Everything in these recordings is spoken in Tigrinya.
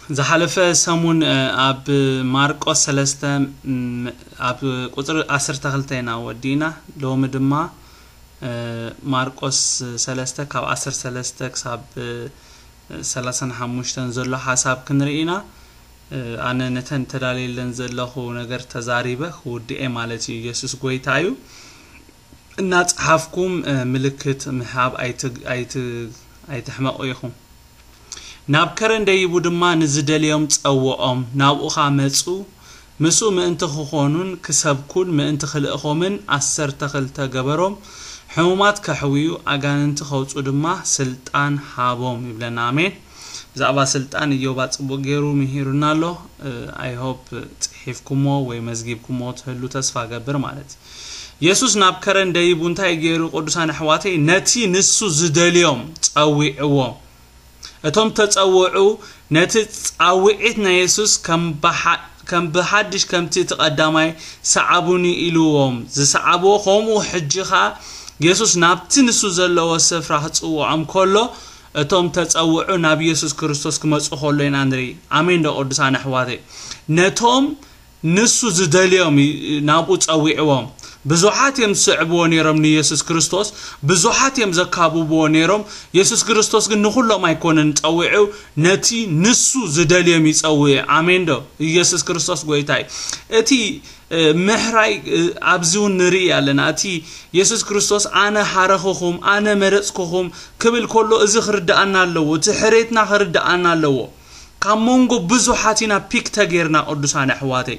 ዝሓለፈ ሰሙን ኣብ ማርቆስ ሰለስተ ኣብ ቁፅሪ ዓሰርተ ክልተ ኢና ወዲእና። ሎሚ ድማ ማርቆስ ሰለስተ ካብ ዓሰርተ ሰለስተ ክሳብ ሰላሳን ሓሙሽተን ዘሎ ሓሳብ ክንርኢ ኢና። ኣነ ነተን ተዳልየለን ዘለኹ ነገር ተዛሪበ ክውድኤ ማለት እዩ። ኢየሱስ ጎይታ እዩ። እናጸሓፍኩም ምልክት ምሃብ ኣይትሕመቑ ኢኹም። ናብ ከረን ደይቡ ድማ ንዝደልዮም ጸውዖም፣ ናብኡ ኸኣ መጹ። ምስኡ ምእንቲ ክኾኑን ክሰብኩን ምእንቲ ክልእኾምን ዓሰርተ ክልተ ገበሮም። ሕሙማት ከሕውዩ፣ ኣጋንንቲ ከውጹ ድማ ስልጣን ሃቦም ይብለና። ኣሜን። ብዛዕባ ስልጣን እዮባ ጽቡቕ ገይሩ ምሂሩና ኣሎ። I hope ጽሒፍኩሞ ወይ መዝጊብኩሞ ትህሉ ተስፋ ገብር ማለት እዩ። የሱስ ናብ ከረን ደይቡ እንታይ ገይሩ ቅዱሳን ኣሕዋተይ? ነቲ ንሱ ዝደልዮም ጸዊዕዎም። እቶም ተጸውዑ ነቲ ጻውዒት ናይ የሱስ ከም ብሓድሽ ከምቲ እቲ ቀዳማይ ሰዓቡኒ ኢልዎም ዝሰዓብዎ፣ ከምኡ ሕጂ ኸኣ የሱስ ናብቲ ንሱ ዘለዎ ስፍራ ክጽውዖም ከሎ እቶም ተጸውዑ ናብ የሱስ ክርስቶስ ክመጹ ከሎ ኢና ንርኢ። ኣሜን ዶ ቅዱሳን ኣሕዋተይ? ነቶም ንሱ ዝደልዮም ናብኡ ጸዊዕዎም። ብዙሓት እዮም ዝስዕብዎ ነይሮም ንየሱስ ክርስቶስ፣ ብዙሓት እዮም ዘካብብዎ ነይሮም። የሱስ ክርስቶስ ግን ንኹሎም ኣይኮነን ጸዊዑ፣ ነቲ ንሱ ዝደልዮም ይጸውዕ። ኣሜን ዶ? ኢየሱስ ክርስቶስ ጎይታ እዩ። እቲ ምሕራይ ኣብዚ እውን ንርኢ ኣለና። እቲ የሱስ ክርስቶስ ኣነ ሃረኽኹም፣ ኣነ መረጽኩኹም ክብል ከሎ እዚ ክርድኣና ኣለዎ። እቲ ሕሬትና ክርድኣና ኣለዎ። ካብ መንጎ ብዙሓት ኢና ፒክ ተጌርና ቅዱሳን ኣሕዋተይ።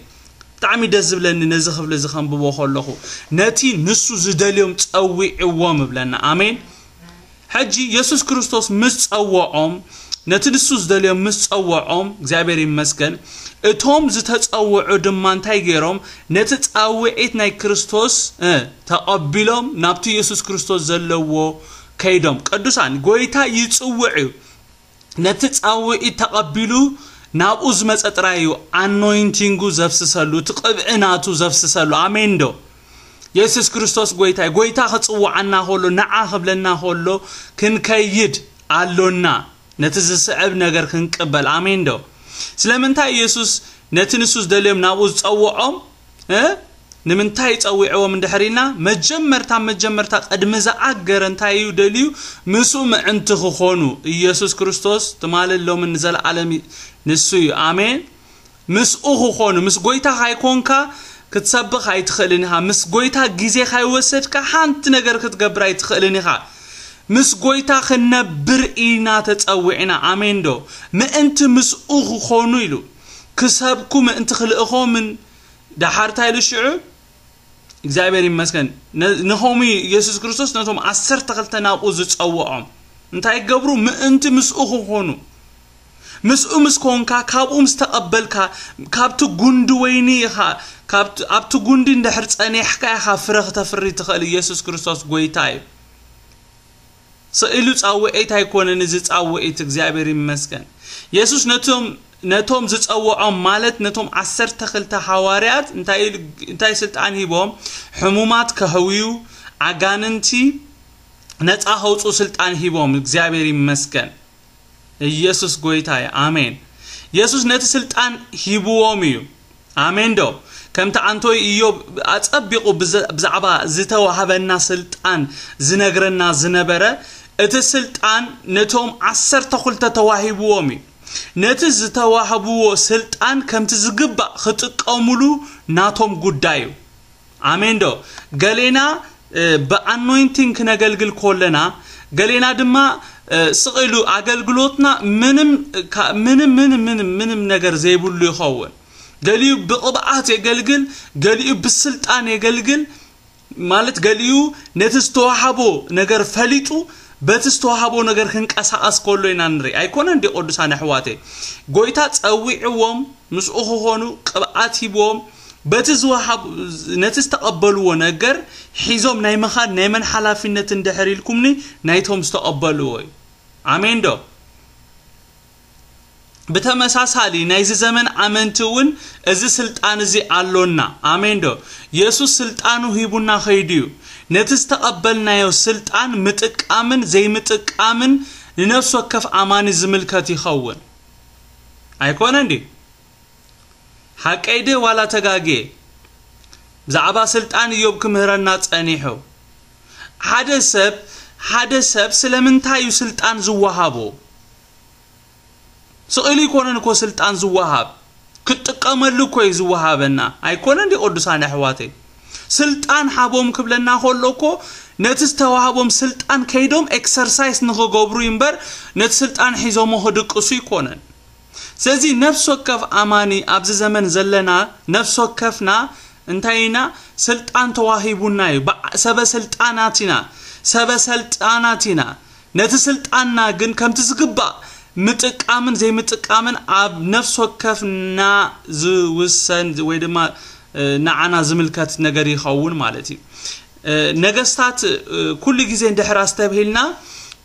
ብጣዕሚ ደስ ዝብለኒ ነዚ ክፍሊ እዚ ከንብቦ ከለኹ ነቲ ንሱ ዝደልዮም ጸዊዕዎም እብለና። ኣሜን። ሕጂ የሱስ ክርስቶስ ምስ ጸወዖም፣ ነቲ ንሱ ዝደልዮም ምስ ጸወዖም፣ እግዚኣብሔር ይመስገን፣ እቶም ዝተጸውዑ ድማ እንታይ ገይሮም? ነቲ ጻውዒት ናይ ክርስቶስ ተቐቢሎም ናብቲ የሱስ ክርስቶስ ዘለዎ ከይዶም። ቅዱሳን፣ ጎይታ ይጽውዕ እዩ። ነቲ ጻውዒት ተቐቢሉ ናብኡ ዝመጸ ጥራይ እዩ ኣኖይንቲንጉ ዘፍስሰሉ፣ እቲ ቅብዒ ናቱ ዘፍስሰሉ። ኣሜን ዶ? የሱስ ክርስቶስ ጎይታ እዩ። ጎይታ ክጽውዓና ከሎ፣ ንዓ ክብለና ከሎ ክንከይድ ኣሎና። ነቲ ዝስዕብ ነገር ክንቅበል። ኣሜን ዶ? ስለምንታይ የሱስ ነቲ ንሱ ዝደልዮም ናብኡ ዝጸውዖም እ ንምንታይ ጸዊዕዎም እንድሕር ኢልና፣ መጀመርታ መጀመርታ ቅድሚ ዝኣገረ እንታይ እዩ ደልዩ? ምስኡ ምዕንቲ ክኾኑ። ኢየሱስ ክርስቶስ ትማልን ሎምን ንዘለኣለም ንሱ እዩ። ኣሜን። ምስኡ ክኾኑ። ምስ ጎይታ ካይኮንካ ክትሰብኽ ኣይትኽእልን ኢኻ። ምስ ጎይታ ግዜ ካይወሰድካ ሓንቲ ነገር ክትገብር ኣይትኽእልን ኢኻ። ምስ ጎይታ ክንነብር ኢና ተጸዊዕና። ኣሜን ዶ? ምእንቲ ምስኡ ክኾኑ ኢሉ። ክሰብኩ ምእንቲ ክልእኾምን ደሓር እንታይ ኢሉ ሽዑ? እግዚኣብሔር ይመስገን። ንኸምኡ ኢየሱስ ክርስቶስ ነቶም ዓሰርተ ክልተ ናብኡ ዝጸውዖም እንታይ ይገብሩ? ምእንቲ ምስኡ ክኾኑ። ምስኡ ምስ ኮንካ፣ ካብኡ ምስ ተቐበልካ፣ ካብቲ ጉንዲ ወይኒ ኢኻ፣ ኣብቲ ጉንዲ እንድሕር ጸኒሕካ ኢኻ ፍረ ክተፍሪ ትኽእል። ኢየሱስ ክርስቶስ ጎይታ እዩ። ስኢሉ ጻውዒት ኣይኮነን፣ እዚ ጻውዒት እግዚኣብሔር ይመስገን። የሱስ ነቶም ነቶም ዝጸውዖም ማለት ነቶም ዓሰርተ ክልተ ሃዋርያት እንታይ እንታይ ስልጣን ሂቦም? ሕሙማት ከህውዩ፣ ኣጋንንቲ ነጻ ከውጹ ስልጣን ሂቦም። እግዚኣብሔር ይመስገን። ኢየሱስ ጎይታ እዩ። ኣሜን። የሱስ ነቲ ስልጣን ሂብዎም እዩ። ኣሜን ዶ? ከምቲ ኣንቶይ ኢዮብ ኣጸቢቑ ብዛዕባ ዝተዋህበና ስልጣን ዝነግረና ዝነበረ፣ እቲ ስልጣን ነቶም ዓሰርተ ክልተ ተዋሂብዎም እዩ። ነቲ ዝተዋህብዎ ስልጣን ከምቲ ዝግባእ ክጥቀሙሉ ናቶም ጉዳይ እዩ። ኣሜን ዶ? ገሌና ብኣኖይንቲንግ ክነገልግል ኮለና፣ ገሌና ድማ ስቕ ኢሉ ኣገልግሎትና ምንም ምንም ምንም ምንም ምንም ነገር ዘይብሉ ይኸውን። ገሊኡ ብቕብኣት የገልግል፣ ገሊኡ ብስልጣን የገልግል። ማለት ገሊኡ ነቲ ዝተዋሃቦ ነገር ፈሊጡ በቲ ዝተዋሃቦ ነገር ክንቀሳቐስ ከሎ ኢና ንርኢ። ኣይኮነ እንዲ ቅዱሳን ኣሕዋተይ? ጎይታ ጸዊዕዎም ምስኡ ክኾኑ ቅብኣት ሂብዎም በቲ ዝወሃብ ነቲ ዝተቐበልዎ ነገር ሒዞም ናይ ምኻድ ናይ መን ሓላፊነት እንድሕር ኢልኩምኒ ናይቶም ዝተቐበልዎ እዩ። ኣሜን ዶ? ብተመሳሳሊ ናይዚ ዘመን ኣመንቲ እውን እዚ ስልጣን እዚ ኣሎና። ኣሜን ዶ? የሱስ ስልጣኑ ሂቡና ከይዱ እዩ። ነቲ ዝተቐበልናዮ ስልጣን ምጥቃምን ዘይምጥቃምን ንነፍሲ ወከፍ ኣማኒ ዝምልከት ይኸውን። ኣይኮነ እንዲ? ሓቀይ ድየ ዋላ ተጋግየ? ብዛዕባ ስልጣን እዮብ ክምህረና ጸኒሑ። ሓደ ሰብ ሓደ ሰብ ስለምንታይ እዩ ስልጣን ዝወሃቦ? ስቕ ኢሉ ኣይኮነን እኮ ስልጣን ዝወሃብ፣ ክጥቀመሉ እኮ እዩ ዝወሃበና። ኣይኮነን ድዩ ቅዱሳን ኣሕዋተይ? ስልጣን ሃቦም ክብለና ከሎ እኮ ነቲ ዝተዋህቦም ስልጣን ከይዶም ኤክሰርሳይስ ንኽገብሩ እዩ እምበር ነቲ ስልጣን ሒዞሞ ክድቅሱ ኣይኮነን። ስለዚ ነፍሲ ወከፍ ኣማኒ ኣብዚ ዘመን ዘለና ነፍሲ ወከፍና እንታይ ኢና? ስልጣን ተዋሂቡና እዩ። በዓ-፣ ሰበ ስልጣናት ኢና፣ ሰበ ስልጣናት ኢና። ነቲ ስልጣንና ግን ከምቲ ዝግባእ ምጥቃምን ዘይምጥቃምን ኣብ ነፍሲ ወከፍና ዝውሰን ወይ ድማ፣ እ፣ ንዓና ዝምልከት ነገር ይኸውን ማለት እዩ። እ፣ ነገስታት፣ እ፣ ኩሉ ግዜ እንድሕር ኣስተብሂልና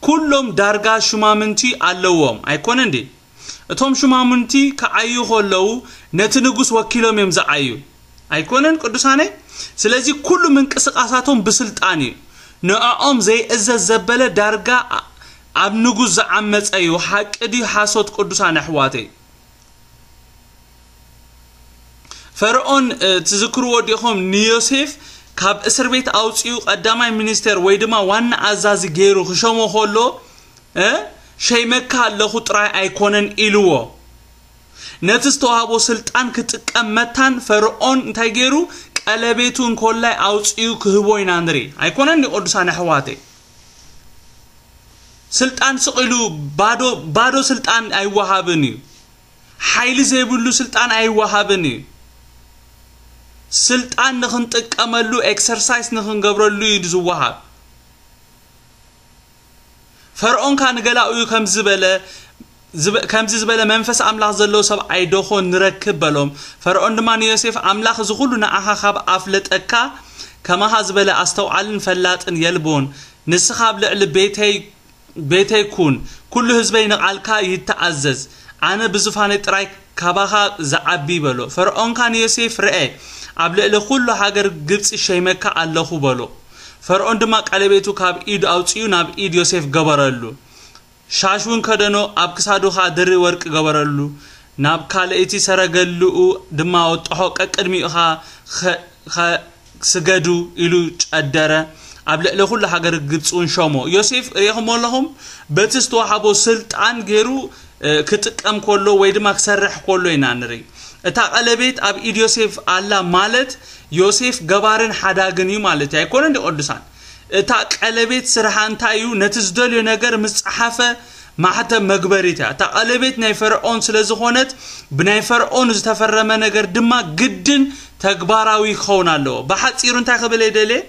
ኩሎም ዳርጋ ሹማምንቲ ኣለዎም ኣይኮነ እንዴ? እቶም ሹማምንቲ ክዓዩ ከለዉ ነቲ ንጉስ ወኪሎም እዮም ዝዓዩ ኣይኮነን ቅዱሳነይ? ስለዚ ኩሉ ምንቅስቃሳቶም ብስልጣን እዩ። ንዕኦም ዘይእዘዝ ዘበለ ዳርጋ ኣ-፣ ኣብ ንጉስ ዝዓመፀ እዩ። ሓቂ ድዩ ሓሶት ቅዱሳን ኣሕዋተይ? ፈርዖን፣ እ፣ ትዝክርዎ ዲኹም? ንዮሴፍ ካብ እስር ቤት ኣውፂኡ ቀዳማይ ሚኒስቴር ወይ ድማ ዋና ኣዛዚ ገይሩ ክሸሞ ከሎ፣ እ፣ ሸይመካ ኣለኹ ጥራይ ኣይኮነን ኢልዎ። ነቲ ዝተዋህቦ ስልጣን ክጥቀም መታን ፈርዖን እንታይ ገይሩ? ቀለቤቱ እንኮላይ ኣውፂኡ ክህቦ ኢና ንርኢ። ኣይኮነን ድዩ ቅዱሳን ኣሕዋተይ? ስልጣን ስቕ ኢሉ ባዶ፣ ባዶ ስልጣን ኣይወሃብን እዩ። ሓይሊ ዘይብሉ ስልጣን ኣይወሃብን እዩ። ስልጣን ንኽንጥቀመሉ፣ ኤክሰርሳይስ ንኽንገብረሉ እዩ ዝወሃብ። ፈርዖን ከኣ ንገላኡ እዩ ከምዚ ዝበለ፣ ዝብ-፣ ከምዚ ዝበለ መንፈስ ኣምላኽ ዘለዎ ሰብኣይ ዶ ኾን ንረክብ በሎም። ፈርዖን ድማ ንዮሴፍ፣ ኣምላኽ እዚ ኹሉ ንዓኻ ካብ ኣፍለጠካ፣ ከማኻ ዝበለ ኣስተውዓልን ፈላጥን የልቦን። ንስኻ ኣብ ልዕሊ ቤተይ፣ ቤተይ ኩን፣ ኩሉ ህዝበይ ንቓልካ ይተኣዘዝ። ኣነ ብዙፋነይ ጥራይ ካባኻ ዝዓቢ በሎ። ፈርዖን ከኣ ንዮሴፍ፣ ርአ፣ ኣብ ልዕሊ ኩሉ ሃገር ግብጺ ሸይመካ ኣለኹ በሎ። ፈርዖን ድማ ቀለቤቱ ካብ ኢዱ ኣውጺኡ ናብ ኢድ ዮሴፍ ገበረሉ። ሻሽ እውን ከደኖ፣ ኣብ ክሳዱ ኸኣ ድሪ ወርቂ ገበረሉ። ናብ ካልኣይቲ ሰረገልኡ ድማ ወጥሖ፣ ቀቅድሚኡ ኸኣ ኸ-፣ ኸ-፣ ስገዱ ኢሉ ጨደረ። ኣብ ልዕሊ ኩሉ ሃገር ግብጺ እውን ሸሞ። ዮሴፍ ርኢኹሞ ኣለኹም? በቲ ዝተዋሃቦ ስልጣን ገይሩ፣ እ፣ ክጥቀም ከሎ ወይ ድማ ክሰርሕ ከሎ ኢና ንርኢ። እታ ቀለቤት ኣብ ኢድ ዮሴፍ ኣላ ማለት ዮሴፍ ገባርን ሓዳግን እዩ ማለት እዩ። ኣይኮነን ድዩ ቅዱሳን? እታ ቀለቤት ስርሓ እንታይ እዩ? ነቲ ዝደልዮ ነገር ምስ ጸሓፈ ማሕተም መግበሪት እያ። እታ ቀለቤት ናይ ፈርዖን ስለ ዝኾነት፣ ብናይ ፈርዖን ዝተፈረመ ነገር ድማ ግድን ተግባራዊ ክኸውን ኣለዎ። ብሓጺሩ እንታይ ክብል እየ ደልየ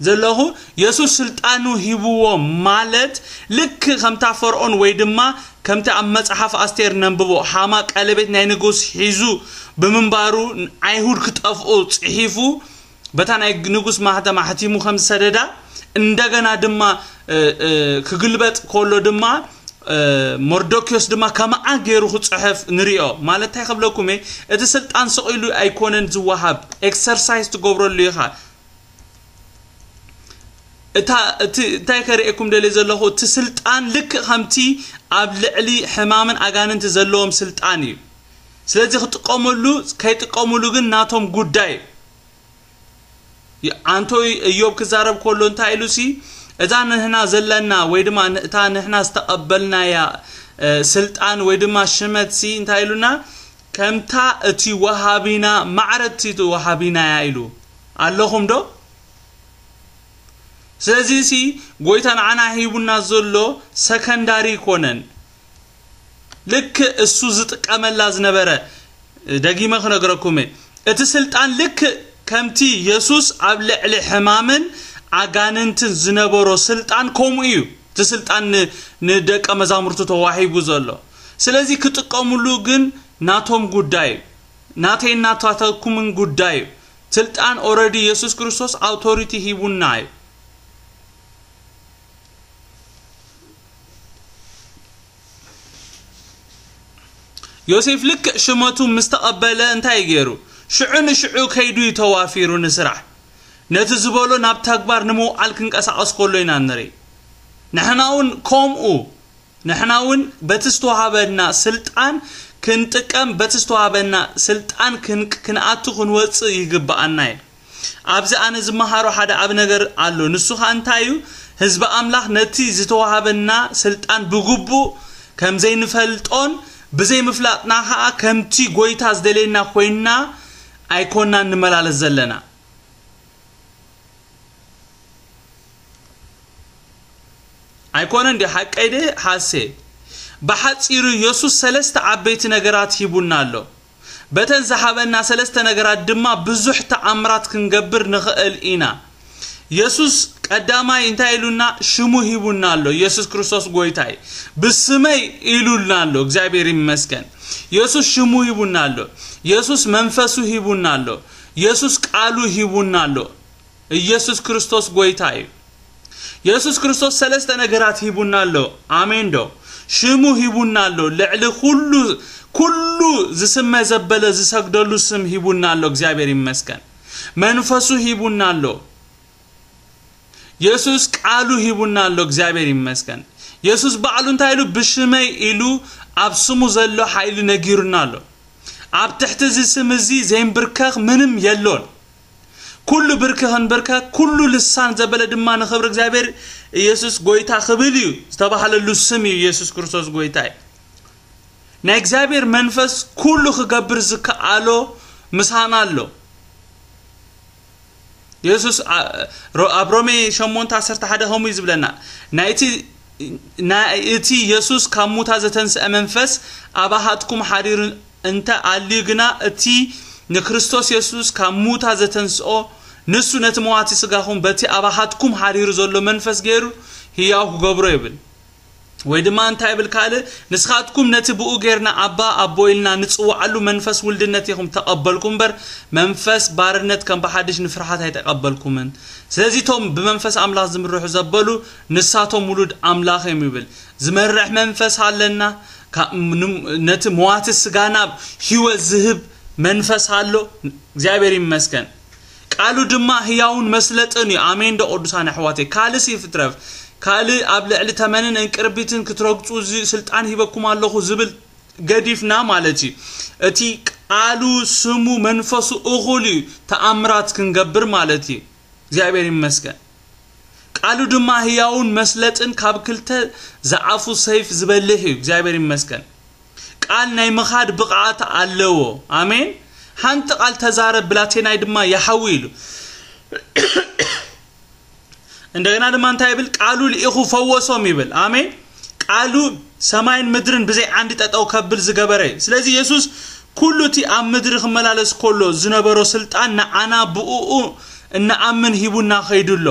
ዘለኹ? የሱስ ስልጣኑ ሂብዎ ማለት ልክ ከምታ ፈርዖን ወይ ድማ ከምቲ ኣብ መጽሓፍ ኣስቴር ነንብቦ ሃማ ቀለቤት ናይ ንጉስ ሒዙ ብምንባሩ ኣይሁድ ክጠፍኡ ጽሒፉ በታ ናይ ንጉስ ማህተም ኣሕቲሙ ከም ዝሰደዳ፣ እንደገና ድማ፣ እ፣ እ፣ ክግልበጥ ከሎ ድማ፣ እ፣ መርዶክዮስ ድማ ከማኣ ገይሩ ክጽሕፍ ንሪኦ። ማለት እንታይ ክብለኩም እየ? እቲ ስልጣን ስቕ ኢሉ ኣይኮነን ዝወሃብ፣ ኤክሰርሳይዝ ትገብረሉ ኢኻ። እታ፣ እቲ፣ እንታይ ከርእየኩም ደልየ ዘለኹ፣ እቲ ስልጣን ልክእ ከምቲ ኣብ ልዕሊ ሕማምን ኣጋንንቲ ዘለዎም ስልጣን እዩ። ስለዚ ክጥቀመሉ ከይጥቀምሉ ግን ናቶም ጉዳይ እዩ። ይ-፣ ኣንቶ እዮብ ክዛረብ ከሎ እንታይ ኢሉ ሲ፣ እዛ ንሕና ዘለና ወይ ድማ ን-፣ እታ ንሕና ዝተቐበልናያ፣ እ፣ ስልጣን ወይ ድማ ሽመት ሲ እንታይ ኢሉና? ከምታ እቲ ወሃቢና ማዕረ እቲ ወሃቢናያ ኢሉ። ኣለኹም ዶ? ስለዚ ሲ ጎይታ ንዓና ሂቡና ዘሎ ሰከንዳሪ ይኮነን። ልክ እሱ ዝጥቀመላ ዝነበረ፣ ደጊመ ክነግረኩም እየ። እቲ ስልጣን ልክ ከምቲ የሱስ ኣብ ልዕሊ ሕማምን ኣጋንንትን ዝነበሮ ስልጣን ከምኡ እዩ። እቲ ስልጣን ን-፣ ንደቀ መዛሙርቱ ተዋሂቡ ዘሎ። ስለዚ ክጥቀምሉ ግን ናቶም ጉዳይ እዩ። ናተይን ናታተኩምን ጉዳይ እዩ። ስልጣን ኦረዲ የሱስ ክርስቶስ ኣውቶሪቲ ሂቡና እዩ። ዮሴፍ ልክዕ ሽመቱ ምስ ተቐበለ እንታይ ገይሩ? ሽዑ ንሽዑ ከይዱ እዩ ተዋፊሩ ንስራሕ። ነቲ ዝበሎ ናብ ተግባር ንምውዓል ክንቀሳቐስ ከሎ ኢና ንርኢ። ንሕና እውን ከምኡ ንሕና እውን በቲ ዝተዋሃበና ስልጣን ክንጥቀም፣ በቲ ዝተዋሃበና ስልጣን ክን-፣ ክንኣቱ ክንወፅእ ይግብኣና እዩ። ኣብዚ ኣነ ዝመሃሮ ሓደ ዓቢ ነገር ኣሎ። ንሱ ኸኣ እንታይ እዩ? ህዝቢ ኣምላኽ ነቲ ዝተዋሃበና ስልጣን ብግቡእ ከም ዘይንፈልጦን ብዘይምፍላጥና ኸኣ ከምቲ ጐይታ ዝደልየና ኮይንና ኣይኮናን ንመላለስ ዘለና። ኣይኮነን ድዩ? ሓቀይ ድየ? ሓሴ። ብሓጺሩ፣ የሱስ ሰለስተ ዓበይቲ ነገራት ሂቡና ኣሎ። በተን ዝሃበና ሰለስተ ነገራት ድማ ብዙሕ ተኣምራት ክንገብር ንኽእል ኢና። የሱስ ቀዳማይ እንታይ ኢሉና? ሽሙ ሂቡና ኣሎ። የሱስ ክርስቶስ ጐይታይ። ብስመይ ኢሉና ኣሎ። እግዚኣብሔር ይመስገን። የሱስ ሽሙ ሂቡና ኣሎ። የሱስ መንፈሱ ሂቡና ኣሎ። የሱስ ቃሉ ሂቡና ኣሎ። ኢየሱስ ክርስቶስ ጐይታ እዩ። የሱስ ክርስቶስ ሰለስተ ነገራት ሂቡና ኣሎ። ኣሜን ዶ? ሽሙ ሂቡና ኣሎ። ልዕሊ ኩሉ፣ ኩሉ ዝስመ ዘበለ ዝሰግደሉ ስም ሂቡና ኣሎ። እግዚኣብሔር ይመስገን። መንፈሱ ሂቡና ኣሎ። የሱስ ቃሉ ሂቡና ኣሎ። እግዚኣብሔር ይመስገን። የሱስ ባዕሉ እንታይ ኢሉ? ብሽመይ ኢሉ ኣብ ስሙ ዘሎ ሓይሊ ነጊሩና ኣሎ። ኣብ ትሕቲ እዚ ስም እዚ ዘይንብርከኽ ምንም የሎን። ኩሉ ብርኪ ክንብርከኽ፣ ኩሉ ልሳን ዘበለ ድማ ንኽብሪ እግዚኣብሔር ኢየሱስ ጐይታ ክብል እዩ። ዝተባህለሉ ስም እዩ። ኢየሱስ ክርስቶስ ጐይታ እዩ። ናይ እግዚኣብሔር መንፈስ ኩሉ ክገብር ዝከኣሎ ምሳና ኣሎ። የሱስ ኣ-፣ ሮ-፣ ኣብ ሮሜ ሸሞንተ ዓሰርተ ሓደ ከምኡ እዩ ዝብለና። ናይቲ፣ ናይ እቲ የሱስ ካብ ሙታ ዘተንስአ መንፈስ ኣባኻትኩም ሓዲሩ እንተ ኣልዩ ግና፣ እቲ ንክርስቶስ የሱስ ካብ ሙታ ዘተንስኦ፣ ንሱ ነቲ መዋቲ ስጋኹም በቲ ኣባኻትኩም ሓዲሩ ዘሎ መንፈስ ገይሩ ህያው ክገብሮ ይብል። ወይ ድማ እንታይ ይብል ካልእ? ንስኻትኩም ነቲ ብኡ ጌርና ኣባ ኣቦ ኢልና ንጽውዓሉ መንፈስ ውልድነት ኢኹም ተቐበልኩም እምበር፣ መንፈስ ባርነት ከም ብሓድሽ ንፍርሃት ኣይተቐበልኩምን። ስለዚ እቶም ብመንፈስ ኣምላኽ ዝምርሑ ዘበሉ፣ ንሳቶም ውሉድ ኣምላኽ እዮም ይብል። ዝመርሕ መንፈስ ኣለና። ካ-፣ ን-፣ ነቲ መዋቲ ስጋና ህይወት ዝህብ መንፈስ ኣሎ። እግዚኣብሔር ይመስገን። ቃሉ ድማ ህያውን መስለጥን እዩ። ኣሜን ዶ ቅዱሳን ኣሕዋተይ? ካልእስ ይትረፍ፣ ካልእ ኣብ ልዕሊ ተመንን እንቅርቢትን ክትረግጹ እዚ ስልጣን ሂበኩም ኣለኹ ዝብል ገዲፍና ማለት እዩ። እቲ ቃሉ፣ ስሙ፣ መንፈሱ እኹል እዩ ተኣምራት ክንገብር ማለት እዩ። እግዚኣብሔር ይመስገን። ቃሉ ድማ ህያውን መስለጥን ካብ ክልተ ዝዓፉ ሰይፍ ዝበልሕ እዩ። እግዚኣብሔር ይመስገን። ቃል ናይ ምኻድ ብቕዓት ኣለዎ። ኣሜን። ሓንቲ ቃል ተዛረብ ብላቴናይ ድማ ይሓዊ ኢሉ። እንደገና ድማ እንታይ ይብል? ቃሉ ልኢኹ ፈወሶም ይብል። ኣሜን። ቃሉ ሰማይን ምድርን ብዘይ ዓንዲ ጠጠው ከብል ዝገበረ እዩ። ስለዚ የሱስ ኩሉ እቲ ኣብ ምድሪ ክመላለስ ከሎ ዝነበሮ ስልጣን ንዓና ብእኡ እንኣምን ሂቡና ከይዱ ኣሎ።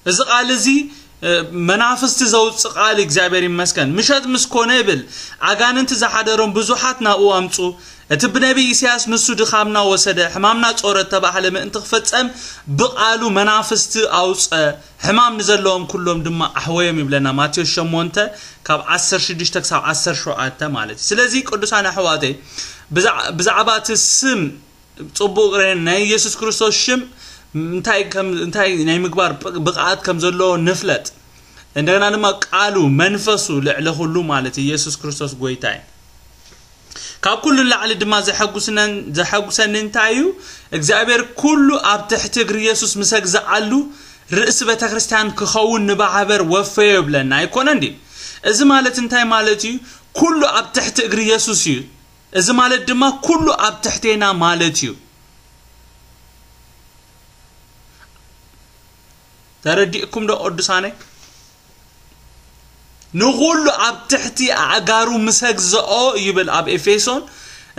እዚ ቃል እዚ፣ እ፣ መናፍስቲ ዘውፅእ ቃል እግዚኣብሔር ይመስገን። ምሸት ምስ ኮነ ይብል፣ ኣጋንንቲ ዝሓደሮም ብዙሓት ናብኡ ኣምፁ። እቲ ብነቢይ ኢሳያስ ንሱ ድኻምና ወሰደ፣ ሕማምና ጾረ እተባህለ ምእንቲ ክፍጸም ብቃሉ መናፍስቲ ኣውጸ፣ ሕማም ንዘለዎም ኩሎም ድማ ኣሕወዮም ይብለና። ማቴዎስ ሸሞንተ ካብ ዓሰርተ ሽዱሽተ ክሳብ ዓሰርተ ሸውዓተ ማለት እዩ። ስለዚ ቅዱሳን ኣሕዋተይ፣ ብዛዕ-፣ ብዛዕባ እቲ ስም ጽቡቕ ሬን ናይ ኢየሱስ ክርስቶስ ሽም እንታይ ከም፣ እንታይ ናይ ምግባር ብ-፣ ብቕዓት ከም ዘለዎ ንፍለጥ። እንደገና ድማ ቃሉ መንፈሱ ልዕሊ ኩሉ ማለት ኢየሱስ ክርስቶስ ጎይታ እዩ። ካብ ኩሉ ላዕሊ ድማ ዘሐጉስነን-፣ ዘሐጉሰኒ እንታይ እዩ? እግዚኣብሔር ኩሉ ኣብ ትሕቲ እግሪ ኢየሱስ ምስ ኣግዝኣሉ ርእሲ ቤተ ክርስቲያን ክኸውን ንማሕበር ወፈዮ ይብለና ኣይኮነን ድዩ? እዚ ማለት እንታይ ማለት እዩ? ኩሉ ኣብ ትሕቲ እግሪ ኢየሱስ እዩ። እዚ ማለት ድማ ኩሉ ኣብ ትሕቴና ማለት እዩ። ተረዲእኩም ዶ ቅዱሳነይ? ንኹሉ ኣብ ትሕቲ ኣእጋሩ ምስ ኣግዝኦ ይብል ኣብ ኤፌሶን፣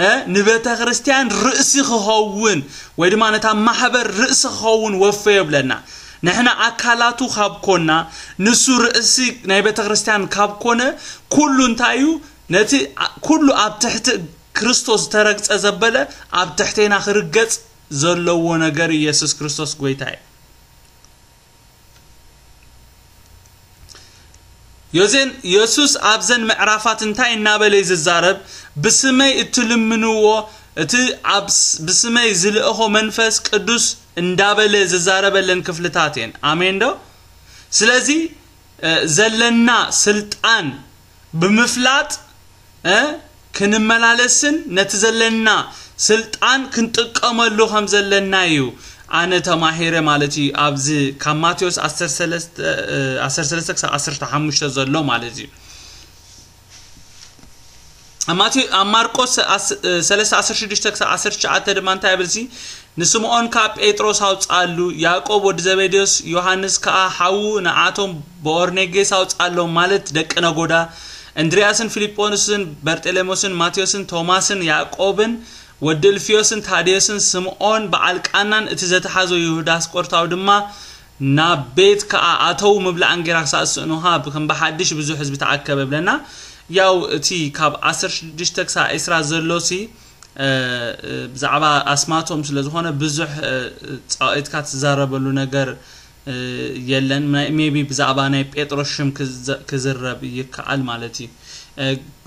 እ፣ ንቤተ ክርስቲያን ርእሲ ክኸውን ወይ ድማ ነታ ማሕበር ርእሲ ክኸውን ወፈዮ ይብለና። ንሕና ኣካላቱ ካብ ኮና፣ ንሱ ርእሲ ናይ ቤተ ክርስቲያን ካብ ኮነ፣ ኩሉ እንታይ እዩ? ነቲ ኣ-፣ ኩሉ ኣብ ትሕቲ ክርስቶስ ዝተረግጸ ዘበለ ኣብ ትሕቴና ክርገጽ ዘለዎ ነገር ኢየሱስ ክርስቶስ ጎይታ እዩ። ዮዜን፣ የሱስ ኣብዘን ምዕራፋት እንታይ እናበለ እዩ ዝዛረብ? ብስመይ እትልምንዎ፣ እቲ ኣብ ስ-፣ ብስመይ ዝልእኾ መንፈስ ቅዱስ እንዳበለ ዝዛረበለን ክፍልታት እየን። ኣሜን ዶ? ስለዚ ዘለና ስልጣን ብምፍላጥ ክንመላለስን ነቲ ዘለና ስልጣን ክንጥቀመሉ ከም ዘለና እዩ ኣነ ተማሂረ ማለት እዩ። ኣብዚ ካብ ማቴዎስ ዓሰርተ ሰለስተ ክሳብ ዓሰርተ ሓሙሽተ ዘሎ ማለት እዩ። ኣብ ማርቆስ ሰለስተ ዓሰርተ ሽዱሽተ ክሳብ ዓሰርተ ትሽዓተ ድማ እንታይ ይብል ሲ? ንስምኦን ከኣ ጴጥሮስ ኣውጽኣሉ፣ ያዕቆብ ወዲ ዘቤዴዎስ፣ ዮሃንስ ከኣ ሓዉ ንኣቶም ቦኦርኔጌስ ኣውጽኣሎም፣ ማለት ደቂ ነጎዳ፣ እንድርያስን ፊልጶስን በርጤሌሞስን ማቴዎስን ቶማስን ያዕቆብን ወዲ እልፍዮስን ታዴዎስን ስምኦን በዓል ቃናን እቲ ዘተሓዞ ይሁዳ ኣስቆርታዊ ድማ ናብ ቤት ከኣ ኣተው፣ ምብላዕ እንጌራ ክሳብ ዝስእኑኻ ከም ብሓድሽ ብዙሕ ህዝቢ ተኣከበ ብለና። ያው እቲ ካብ ዓሰርተ ሽዱሽተ ክሳብ ዕስራ ዘሎ ሲ ብዛዕባ ኣስማቶም ስለ ዝኾነ ብዙሕ ጻውዒትካ ትዛረበሉ ነገር የለን። ሜቢ ብዛዕባ ናይ ጴጥሮስ ሽም ክዝረብ ይከኣል ማለት እዩ።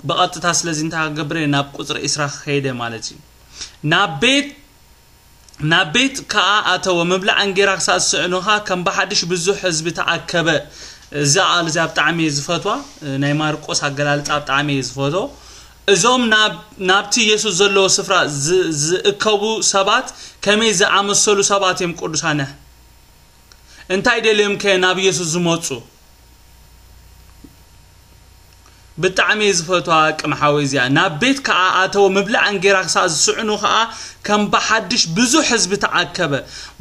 ብቐጥታ ስለዚ እንታይ ክገብር እየ ናብ ቁፅሪ ዕስራ ክኸይደ ማለት እዩ። ናብ ቤት ናብ ቤት ከኣ ኣተወ፣ ምብላዕ እንጌራ ክሳብ ዝስእኑኻ ከም ብሓድሽ ብዙሕ ህዝቢ ተኣከበ። እዛ ቃል እዚኣ ብጣዕሚ እየ ዝፈትዋ። ናይ ማርቆስ ኣገላልጻ ብጣዕሚ እየ ዝፈትዎ። እዞም ናብቲ ኢየሱስ ዘለዎ ስፍራ ዝእከቡ ሰባት ከመይ ዝኣመሰሉ ሰባት እዮም ቅዱሳነ? እንታይ ደልዮም ከ ናብ ኢየሱስ ዝመጹ? ብጣዕሚ እየ ዝፈትዋ ቅም ሓወይ እዚኣ። ናብ ቤት ከኣ ኣተወ፣ ምብላዕ እንጌራ ክሳብ ዝስዕኑ ከኣ ከም ብሓድሽ ብዙሕ ህዝቢ ተኣከበ።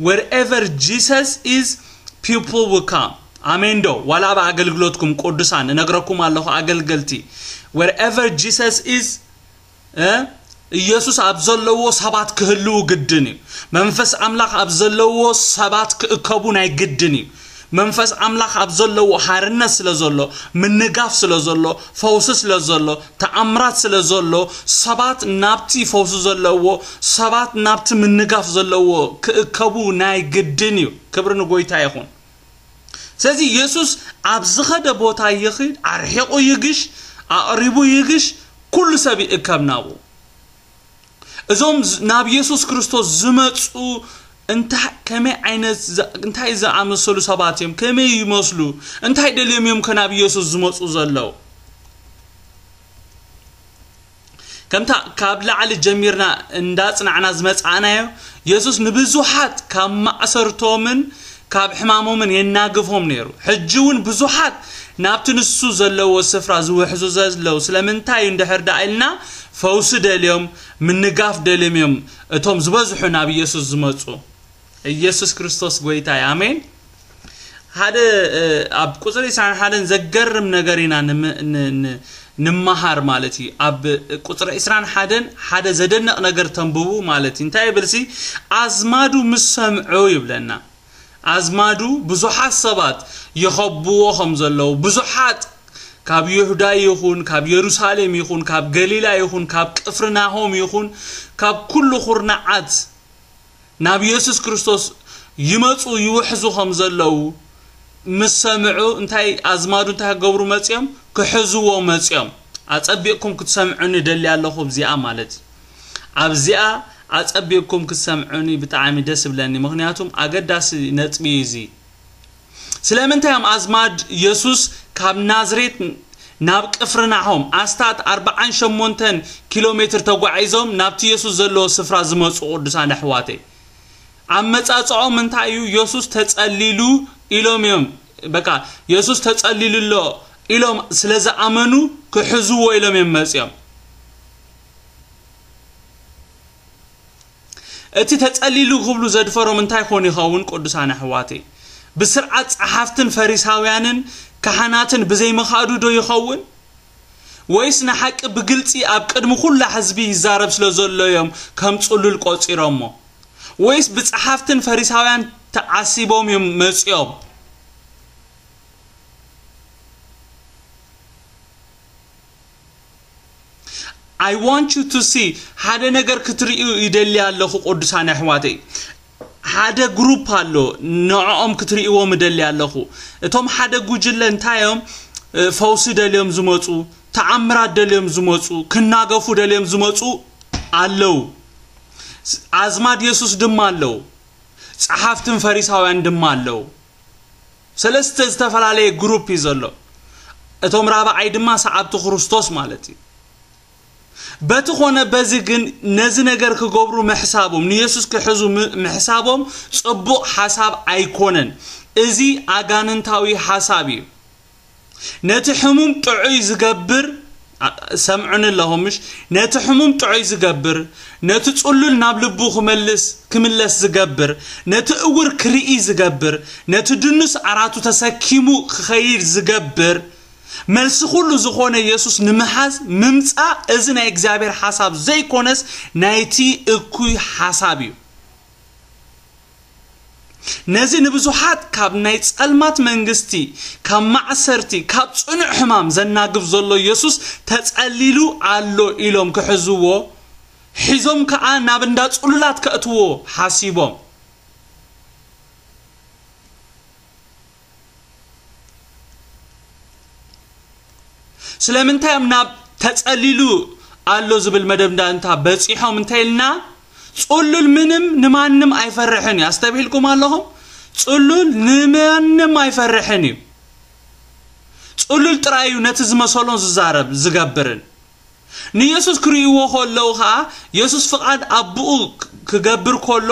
Wherever Jesus is, people will come. ኣሜን ዶ? ዋላ ኣብ ኣገልግሎትኩም ቅዱሳን እነግረኩም ኣለኹ ኣገልገልቲ። Wherever Jesus is, ኢየሱስ ኣብ ዘለዎ ሰባት ክህልዉ ግድን እዩ። መንፈስ ኣምላኽ ኣብ ዘለዎ ሰባት ክእከቡ ናይ ግድን እዩ። መንፈስ ኣምላኽ ኣብ ዘለዎ ሓርነት ስለ ዘሎ፣ ምንጋፍ ስለ ዘሎ፣ ፈውሲ ስለ ዘሎ፣ ተኣምራት ስለ ዘሎ፣ ሰባት ናብቲ ፈውሲ ዘለዎ፣ ሰባት ናብቲ ምንጋፍ ዘለዎ ክእከቡ ናይ ግድን እዩ። ክብሪ ንጎይታ ይኹን። ስለዚ ኢየሱስ ኣብ ዝኸደ ቦታ ይኺድ፣ ኣርሒቑ ይግሽ፣ ኣቕሪቡ ይግሽ፣ ኩሉ ሰብ ይእከብ ናብኡ። እዞም ናብ ኢየሱስ ክርስቶስ ዝመጹ እንታይ ከመይ ዓይነት እንታይ ዝኣመሰሉ ሰባት እዮም? ከመይ ይመስሉ? እንታይ ደልዮም እዮም ከ ናብ ኢየሱስ ዝመጹ ዘለዉ? ከምታ ካብ ላዕሊ ጀሚርና እንዳጽናዕና ዝመጻእናዮ፣ የሱስ ንብዙሓት ካብ ማእሰርቶምን ካብ ሕማሞምን የናግፎም ነይሩ። ሕጂ እውን ብዙሓት ናብቲ ንሱ ዘለዎ ስፍራ ዝውሕዙ ዘለዉ ስለምንታይ እዩ እንድሕር ደኣ ኢልና፣ ፈውሲ ደልዮም፣ ምንጋፍ ደልዮም እዮም እቶም ዝበዝሑ ናብ ኢየሱስ ዝመጹ። ኢየሱስ ክርስቶስ ጎይታ እዩ። ኣሜን። ሓደ ኣብ ቁፅሪ ዕስራን ሓደን ዘገርም ነገር ኢና ንምሃር ማለት እዩ። ኣብ ቁፅሪ ዕስራን ሓደን ሓደ ዘደንቕ ነገር ተንብቡ ማለት እዩ። እንታይ ይብል ሲ? ኣዝማዱ ምስ ሰምዑ ይብለና። ኣዝማዱ ብዙሓት ሰባት ይኸብዎ ከም ዘለዉ፣ ብዙሓት ካብ ይሁዳ ይኹን ካብ የሩሳሌም ይኹን ካብ ገሊላ ይኹን ካብ ቅፍርናሆም ይኹን ካብ ኩሉ ኩርናዓት ናብ የሱስ ክርስቶስ ይመጹ ይውሕዙ ከም ዘለዉ ምስ ሰምዑ፣ እንታይ ኣዝማዱ እንታይ ክገብሩ መጽዮም? ክሕዝዎ መጽዮም። ኣጸቢቕኩም ክትሰምዑኒ ደሊ ኣለኹ ኣብዚኣ ማለት እዩ። ኣብዚኣ ኣጸቢቕኩም ክትሰምዑኒ ብጣዕሚ ደስ ይብለኒ፣ ምኽንያቱም ኣገዳሲ ነጥቢ እዩ እዚ። ስለምንታይ እዮም ኣዝማድ የሱስ ካብ ናዝሬት ናብ ቅፍርናሆም ኣስታት ኣርብዓን ሸሞንተን ኪሎ ሜትር ተጓዒዞም ናብቲ የሱስ ዘለዎ ስፍራ ዝመጹ? ቅዱሳን ኣሕዋተይ፣ ኣመጻጽኦም እንታይ እዩ? የሱስ ተጸሊሉ ኢሎም እዮም። በቃ የሱስ ተጸሊሉ ኣሎ ኢሎም ስለ ዝኣመኑ ክሕዝዎ ኢሎም እዮም መጽዮም። እቲ ተጸሊሉ ክብሉ ዘድፈሮም እንታይ ኮን ይኸውን? ቅዱሳን ኣሕዋተይ፣ ብስርዓት ጸሓፍትን ፈሪሳውያንን ካህናትን ብዘይምኻዱ ዶ ይኸውን? ወይስ ንሓቂ ብግልጺ ኣብ ቅድሚ ኩላ ህዝቢ ይዛረብ ስለ ዘሎ እዮም ከም ጽሉል ቆጺሮሞ? ወይስ ብጸሓፍትን ፈሪሳውያን ተዓሲቦም እዮም መጺኦም? I want you to see፣ ሓደ ነገር ክትርእዩ ይደሊ ኣለኹ ቅዱሳን ኣሕዋተይ። ሓደ ግሩፕ ኣሎ፣ ንዕኦም ክትርእይዎም እደሊ ኣለኹ። እቶም ሓደ ጉጅለ እንታይ እዮም? ፈውሲ ደልዮም ዝመፁ፣ ተኣምራት ደልዮም ዝመፁ፣ ክናገፉ ደልዮም ዝመፁ ኣለዉ። ኣዝማድ የሱስ ድማ ኣለዉ። ጸሓፍትን ፈሪሳውያን ድማ ኣለዉ። ሰለስተ ዝተፈላለየ ግሩፕ እዩ ዘሎ። እቶም ራብዓይ ድማ ሰዓብቲ ክርስቶስ ማለት እዩ። በቲ ኾነ በዚ ግን ነዚ ነገር ክገብሩ ምሕሳቦም፣ ንየሱስ ክሕዙ ም- ምሕሳቦም ጽቡቕ ሓሳብ ኣይኮነን። እዚ ኣጋንንታዊ ሓሳብ እዩ። ነቲ ሕሙም ጥዑይ ዝገብር፣ ኣ- ሰምዑኒ ኣለኹም ምሽ? ነቲ ሕሙም ጥዑይ ዝገብር፣ ነቲ ጽሉል ናብ ልቡ ክመልስ ክምለስ ዝገብር፣ ነቲ እውር ክርኢ ዝገብር፣ ነቲ ድኑስ ዓራቱ ተሰኪሙ ክኸይድ ዝገብር፣ መልሲ ኩሉ ዝኾነ የሱስ ንምሓዝ ምምጻእ፣ እዚ ናይ እግዚኣብሔር ሓሳብ ዘይኮነስ ናይቲ እኩይ ሓሳብ እዩ። ነዚ ንብዙሓት ካብ ናይ ጸልማት መንግስቲ፣ ካብ ማዕሰርቲ፣ ካብ ጽኑዕ ሕማም ዘናግፍ ዘሎ የሱስ ተጸሊሉ ኣሎ ኢሎም ክሕዝዎ፣ ሒዞም ከኣ ናብ እንዳ ጽሉላት ከእትዎ ሓሲቦም። ስለምንታይ እዮም ናብ ተጸሊሉ ኣሎ ዝብል መደምዳንታ በጺሖም እንተ ኢልና፣ ጽሉል ምንም ንማንም ኣይፈርሕን እዩ። ኣስተብሂልኩም ኣለኹም? ጽሉል ንማንም ኣይፈርሕን እዩ። ጽሉል ጥራይ እዩ ነቲ ዝመሰሎን ዝዛረብ ዝገብርን። ንየሱስ ክርእይዎ ከለዉ ኸኣ፣ የሱስ ፍቓድ ኣቦኡ ክገብር ከሎ፣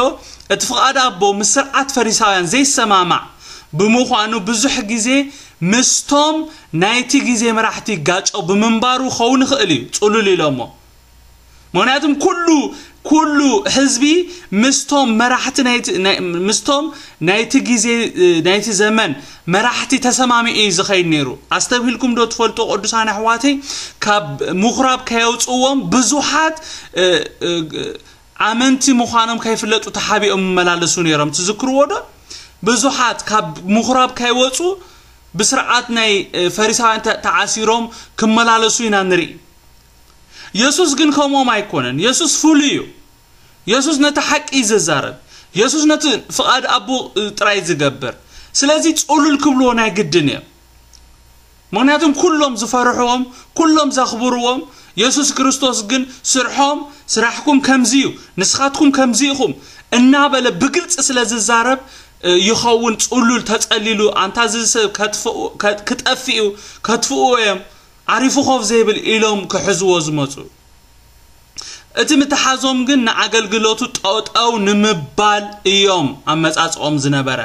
እቲ ፍቓድ ኣቦ ምስ ስርዓት ፈሪሳውያን ዘይሰማማዕ ብምዃኑ፣ ብዙሕ ግዜ ምስቶም ናይቲ ግዜ መራሕቲ ይጋጨው ብምንባሩ ክኸውን ይኽእል እዩ ጽሉል ኢሎሞ። ምኽንያቱም ኩሉ ኩሉ ህዝቢ ምስቶም መራሕቲ ናይቲ ናይ- ምስቶም ናይቲ ግዜ ናይቲ ዘመን መራሕቲ ተሰማሚዑ እዩ ዝኸይድ ነይሩ። ኣስተብሂልኩም ዶ ትፈልጡ ቅዱሳን ኣሕዋተይ? ካብ ምኹራብ ከየውፅዎም ብዙሓት እ፣ እ፣ ኣመንቲ ምዃኖም ከይፍለጡ ተሓቢኦም ይመላለሱ ነይሮም። ትዝክርዎ ዶ? ብዙሓት ካብ ምኹራብ ከይወፁ ብስርዓት ናይ እ፣ ፈሪሳውያን ተ- ተዓሲሮም ክመላለሱ ኢና ንርኢ። የሱስ ግን ከምኦም ኣይኮነን። የሱስ ፍሉይ እዩ። የሱስ ነቲ ሓቂ እዩ ዝዛረብ። የሱስ ነቲ ፍቓድ ኣቦ ጥራይ ዝገብር። ስለዚ ጽሉል ክብልዎ ናይ ግድን እዮም። ምኽንያቱም ኩሎም ዝፈርሕዎም፣ ኩሎም ዘኽብርዎም፣ የሱስ ክርስቶስ ግን ስርሖም፣ ስራሕኩም ከምዚ እዩ፣ ንስኻትኩም ከምዚ ኢኹም እናበለ ብግልጺ ስለ ዝዛረብ እ፣ ይኸውን። ጽሉል ተጸሊሉ ኣንታ እዚ ሰብ ከጥፍኡ- ከ- ክጠፍእ እዩ፣ ከጥፍእዎ እዮም፣ ዓሪፉ ኮፍ ዘይብል ኢሎም ክሕዝዎ ዝመጹ። እቲ ምትሓዞም ግን ንኣገልግሎቱ ጠጠው ንምባል እዮም ኣመጻጽኦም ዝነበረ።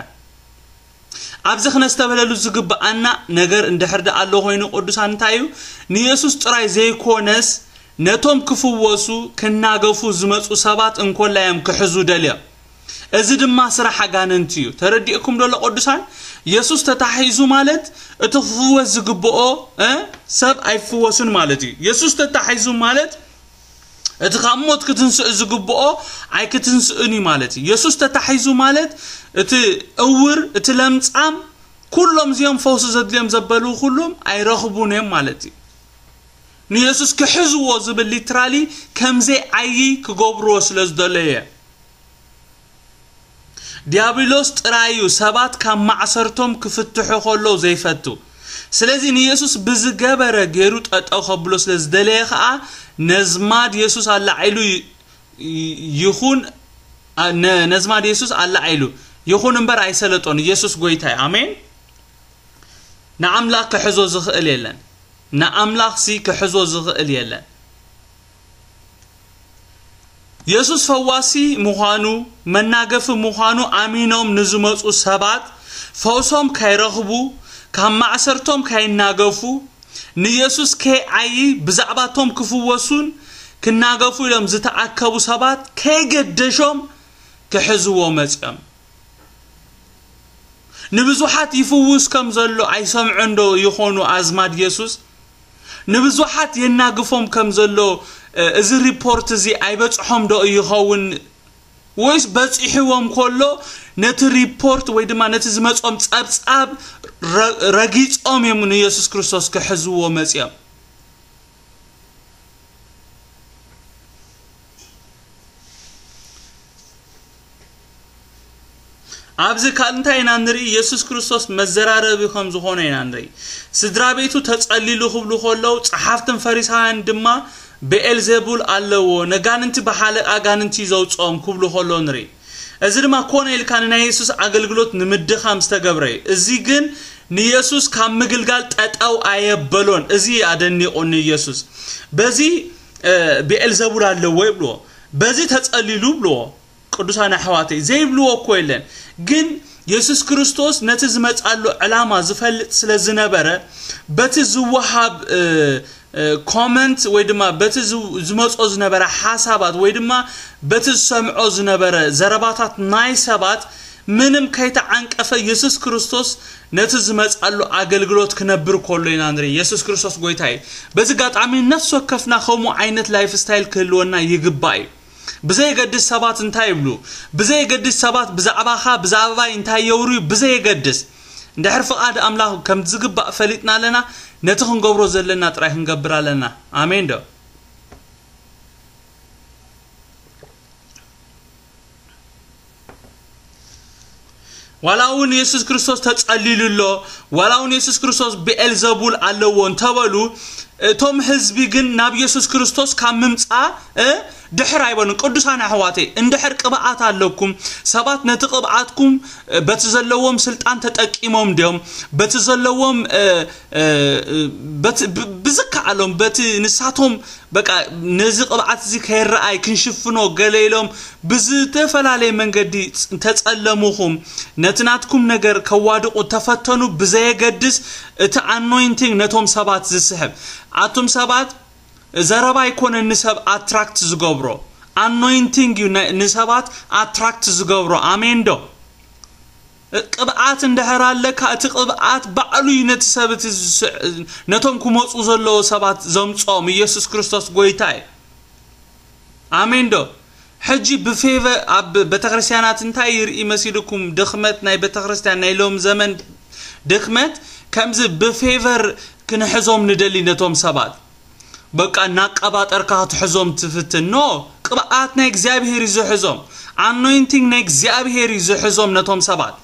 ኣብዚ ክነስተብህለሉ ዝግብኣና ነገር እንድሕር ደኣ ኣሎ ኮይኑ ቅዱሳን እንታይ እዩ? ንየሱስ ጥራይ ዘይኮነስ ነቶም ክፍወሱ ክናገፉ ዝመጹ ሰባት እንኮላ እዮም ክሕዙ ደልዮም። እዚ ድማ ስራሕ ኣጋንንቲ እዩ። ተረዲእኩም ዶ ኣሎ ቅዱሳን? የሱስ ተታሒዙ ማለት እቲ ክፍወስ ዝግብኦ እ፣ ሰብ ኣይፍወስን ማለት እዩ። የሱስ ተታሒዙ ማለት እቲ ካብ ሞት ክትንስእ ዝግብኦ ኣይክትንስእን እዩ ማለት እዩ። የሱስ ተታሒዙ ማለት እቲ እውር፣ እቲ ለምጻም፣ ኩሎም እዚኦም ፈውሲ ዘድልዮም ዘበሉ ኩሎም ኣይረኽቡን እዮም ማለት እዩ። ንየሱስ ክሕዝዎ ዝብል ሊትራሊ ከምዘይ ዓዪ ክገብርዎ ስለ ዝደለየ። ዲያብሎስ ጥራይ እዩ ሰባት ካብ ማዕሰርቶም ክፍትሑ ከለዉ ዘይፈቱ። ስለዚ ንየሱስ ብዝገበረ ገይሩ ጠጠው ከብሎ ስለ ዝደለየ ኸኣ ነዝማድ የሱስ ኣላዒሉ ይ- ይ- ይኹን ኣ- ነ- ነዝማድ የሱስ ኣላዒሉ ይኹን እምበር ኣይሰለጦን። ኢየሱስ ጎይታ እዩ። ኣሜን። ንኣምላኽ ክሕዞ ዝኽእል የለን። ንኣምላኽሲ ክሕዞ ዝኽእል የለን። የሱስ ፈዋሲ ምዃኑ፣ መናገፊ ምዃኑ ኣሚኖም ንዝመጹ ሰባት ፈውሶም ከይረኽቡ፣ ካብ ማእሰርቶም ከይናገፉ፣ ንየሱስ ከይዓዪ ብዛዕባቶም ክፍወሱን ክናገፉ ኢሎም ዝተኣከቡ ሰባት ከይገደሾም ክሕዝዎ መጺኦም። ንብዙሓት ይፍውስ ከም ዘሎ ኣይሰምዑን ዶ ይኾኑ ኣዝማድ የሱስ? ንብዙሓት የናግፎም ከም ዘሎ እ፣ እዚ ሪፖርት እዚ ኣይበጽሖም ዶ ይኸውን? ወይስ በጺሕዎም ከሎ ነቲ ሪፖርት ወይ ድማ ነቲ ዝመጾም ጸብጻብ ረ- ረጊጾም እዮም ንየሱስ ክርስቶስ ክሕዝዎ መጺኦም? ኣብዚ ካልእ እንታይ ኢና ንርኢ? የሱስ ክርስቶስ መዘራረቢ ከም ዝኾነ ኢና ንርኢ። ስድራ ቤቱ ተጸሊሉ ክብሉ ከለዉ ጸሓፍትን ፈሪሳውያን ድማ ብኤልዜቡል ኣለዎ፣ ነጋንንቲ ብሓለቃ ኣጋንንቲ እዩ ዘውጽኦም ክብሉ ከለዉ ንርኢ። እዚ ድማ ኮነ ኢልካ ንናይ የሱስ ኣገልግሎት ንምድኻም ዝተገብረ እዩ። እዚ ግን ንየሱስ ካብ ምግልጋል ጠጠው ኣየበሎን። እዚ ኣደኒቑ ንየሱስ። በዚ ብኤልዘቡል ኣለዎ ይብልዎ፣ በዚ ተጸሊሉ ይብልዎ። ቅዱሳን ኣሕዋተይ ዘይብልዎ እኮ የለን። ግን የሱስ ክርስቶስ ነቲ ዝመጻሉ ዕላማ ዝፈልጥ ስለ ዝነበረ፣ በቲ ዝወሃብ ኮመንት ወይ ድማ በቲ ዝመጾ ዝነበረ ሓሳባት ወይ ድማ በቲ ዝሰምዖ ዝነበረ ዘረባታት ናይ ሰባት ምንም ከይተዓንቀፈ የሱስ ክርስቶስ ነቲ ዝመጻሉ ኣገልግሎት ክነብር ከሎ ኢና ንርኢ። የሱስ ክርስቶስ ጎይታ እዩ። በዚ ኣጋጣሚ ነፍሲ ወከፍና ከምኡ ዓይነት ላይፍ ስታይል ክህልወና ይግባእ እዩ። ብዘየገድስ ሰባት እንታይ ይብሉ፣ ብዘየገድስ ሰባት ብዛዕባኻ ብዛዕባይ እንታይ የውርዩ ብዘየገድስ፣ እንድሕር ፍቓድ ኣምላኽ ከም ዝግባእ ፈሊጥና ኣለና። ነቲ ክንገብሮ ዘለና ጥራይ ክንገብር ኣለና። ኣሜን ዶ? ዋላ እውን የሱስ ክርስቶስ ተጸሊሉ ኣሎ፣ ዋላ እውን የሱስ ክርስቶስ ብኤልዘቡል ኣለዎ እንተበሉ፣ እቶም ህዝቢ ግን ናብ የሱስ ክርስቶስ ካብ ምምጻእ ድሕር ኣይበሉን። ቅዱሳን ኣሕዋተይ፣ እንድሕር ቅብኣት ኣለኩም፣ ሰባት ነቲ ቅብኣትኩም በቲ ዘለዎም ስልጣን ተጠቂሞም ድዮም፣ በቲ ዘለዎም ብዝከኣሎም በቲ ንሳቶም በቃ ነዚ ቅብኣት እዚ ከይረኣይ ክንሽፍኖ ገለ ኢሎም ብዝተፈላለየ መንገዲ ተጸለሙኹም፣ ነቲ ናትኩም ነገር ከዋድቑ ተፈተኑ። ብዘየገድስ እቲ ኣኖይንቲንግ ነቶም ሰባት ዝስሕብ፣ ኣቱም ሰባት ዘረባ ኣይኮነን ንሰብ ኣትራክት ዝገብሮ፣ ኣኖይንቲንግ እዩ ንሰባት ኣትራክት ዝገብሮ። ኣሜን ዶ? ቅብኣት እንድሕር ኣለካ፣ እቲ ቅብኣት ባዕሉ እዩ ነቲ ሰብ እቲ ነቶም ክመፁ ዘለዎ ሰባት ዘምፅኦም። ኢየሱስ ክርስቶስ ጎይታ እዩ። ኣሜን ዶ? ሕጂ ብፌቨር ኣብ ቤተክርስትያናት እንታይ ይርኢ መሲልኩም? ድኽመት ናይ ቤተክርስትያን ናይ ሎም ዘመን ድኽመት ከምዚ ብፌቨር ክንሕዞም ንደሊ ነቶም ሰባት። በቃ እናቀባጠርካ ክትሕዞም ትፍትን። ኖ፣ ቅብኣት ናይ እግዚኣብሔር እዩ ዝሕዞም። ኣኖይንቲንግ ናይ እግዚኣብሔር እዩ ዝሕዞም ነቶም ሰባት።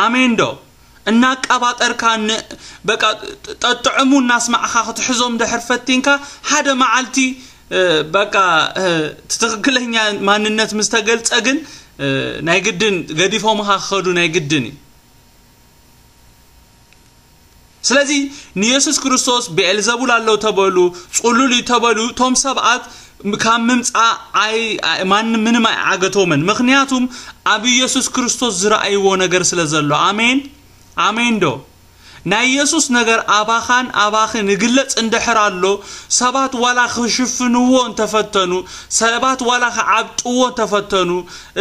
ኣሜን ዶ? እናቀባጠርካ ን-፣ በቃ ጠጥዕሙ እናስማዕኻ ክትሕዞም ድሕር ፈቲንካ ሓደ መዓልቲ በቃ እቲ ትኽክለኛ ማንነት ምስ ተገልጸ ግን ናይ ግድን ገዲፎምኻ ክኸዱ ናይ ግድን እዩ። ስለዚ ንየሱስ ክርስቶስ ብኤልዘቡል ኣሎ ተበሉ፣ ጽሉል እዩ ተበሉ፣ እቶም ሰብኣት ካብ ምምጻእ ኣይ-፣ ኣይ-፣ ማንም ምንም ኣይዓገቶምን። ምኽንያቱም ኣብ ኢየሱስ ክርስቶስ ዝረኣይዎ ነገር ስለ ዘሎ። ኣሜን፣ ኣሜን ዶ? ናይ ኢየሱስ ነገር ኣባኻን ኣባኽን ይግለጽ እንድሕር ኣሎ፣ ሰባት ዋላ ክሽፍንዎ እንተፈተኑ፣ ሰባት ዋላ ክዓብጥዎ እንተፈተኑ፣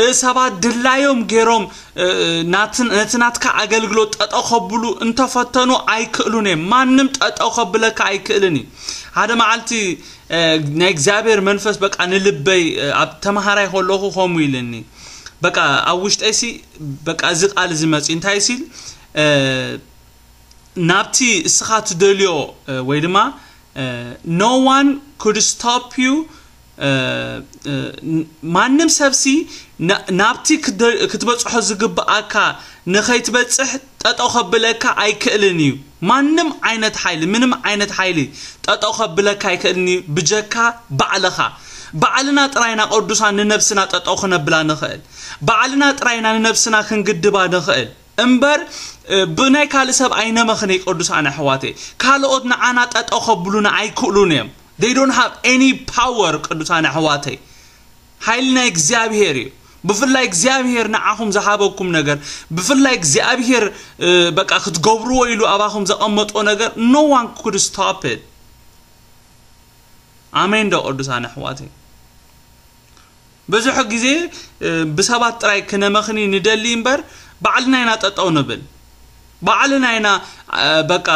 እ፣ ሰባት ድላዮም ገይሮም፣ እ፣ ናትን-፣ ነቲ ናትካ ኣገልግሎት ጠጠው ከብሉ እንተፈተኑ ኣይክእሉን እዮም። ማንም ጠጠው ከብለካ ኣይክእልን እዩ። ሓደ መዓልቲ፣ እ፣ ናይ እግዚኣብሔር መንፈስ በቃ ንልበይ፣ እ፣ ኣብ ተምሃራይ ከለኹ ከምኡ ኢልኒ። በቃ ኣብ ውሽጠይሲ በቃ እዚ ቃል እዚ መጺኡ እንታይ ሲል፣ እ፣ ናብቲ እስኻ ትደልዮ፣ እ፣ ወይ ድማ፣ እ፣ no one could stop you፣ እ፣ እ፣ ን-፣ ማንም ሰብሲ ና-፣ ናብቲ ክደ-፣ ክትበጽሖ ዝግብኣካ ንኸይትበጽሕ ጠጠው ከብለካ ኣይክእልን እዩ። ማንም ዓይነት ሓይሊ፣ ምንም ዓይነት ሓይሊ ጠጠው ከብለካ ኣይክእልን እዩ፣ ብጀካ ባዕልኻ። ባዕልና ጥራይና ቅዱሳን ንነብስና ጠጠው ክነብላ ንኽእል። ባዕልና ጥራይና ንነብስና ክንግድባ ንኽእል። እምበር፣ እ፣ ብናይ ካልእ ሰብ ኣይነመኽንይ ቅዱሳን ኣሕዋተይ። ካልኦት ንዓና ጠጠው ከብሉና ኣይክእሉን እዮም። They don't have any power ቅዱሳን ኣሕዋተይ። ሓይሊ ናይ እግዚኣብሔር እዩ። ብፍላይ እግዚኣብሔር ንዓኹም ዝሃበኩም ነገር፣ ብፍላይ እግዚኣብሔር፣ እ፣ በቃ ክትገብርዎ ኢሉ ኣባኹም ዘቐመጦ ነገር፣ no one could stop it። ኣሜን ዶ ቅዱሳን ኣሕዋተይ? ብዙሕ ግዜ፣ እ፣ ብሰባት ጥራይ ክነመኽኒ ንደሊ እምበር፣ ባዕልና ኢና ጠጠው ንብል። ባዕልና ኢና፣ እ፣ በቃ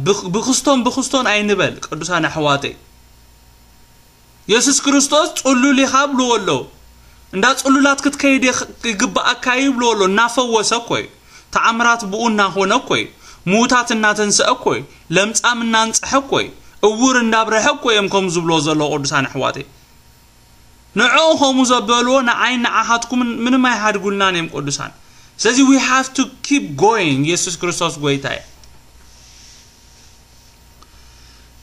ብኽ-፣ ብኽስቶን ብኽስቶን ኣይንበል ቅዱሳን ኣሕዋተይ። የሱስ ክርስቶስ ጽሉል ኢኻ ብልዎ ኣለዉ። እንዳ ጽሉላት ክትከይድ ይኽ-፣ ይግብኣካ እዩ ብልዎ ኣለዉ። እናፈወሰ እኮ እዩ። ተኣምራት ብኡ እናኾነ እኮ እዩ። ምዉታት እናተንስአ እኮ እዩ። ለምጻም እናንጽሐ እኮ እዩ። እውር እንዳብረሀ እኮ እዮም ከም ዝብልዎ ዘለዉ ቅዱሳን ኣሕዋተይ። ንዕኡ ከምኡ ዘበልዎ ንዓይን ንዓኻትኩምን ምንም ኣይሃድጉልናን እዮም ቅዱሳን። ስለዚ we have to keep going። የሱስ ክርስቶስ ጎይታ እዩ።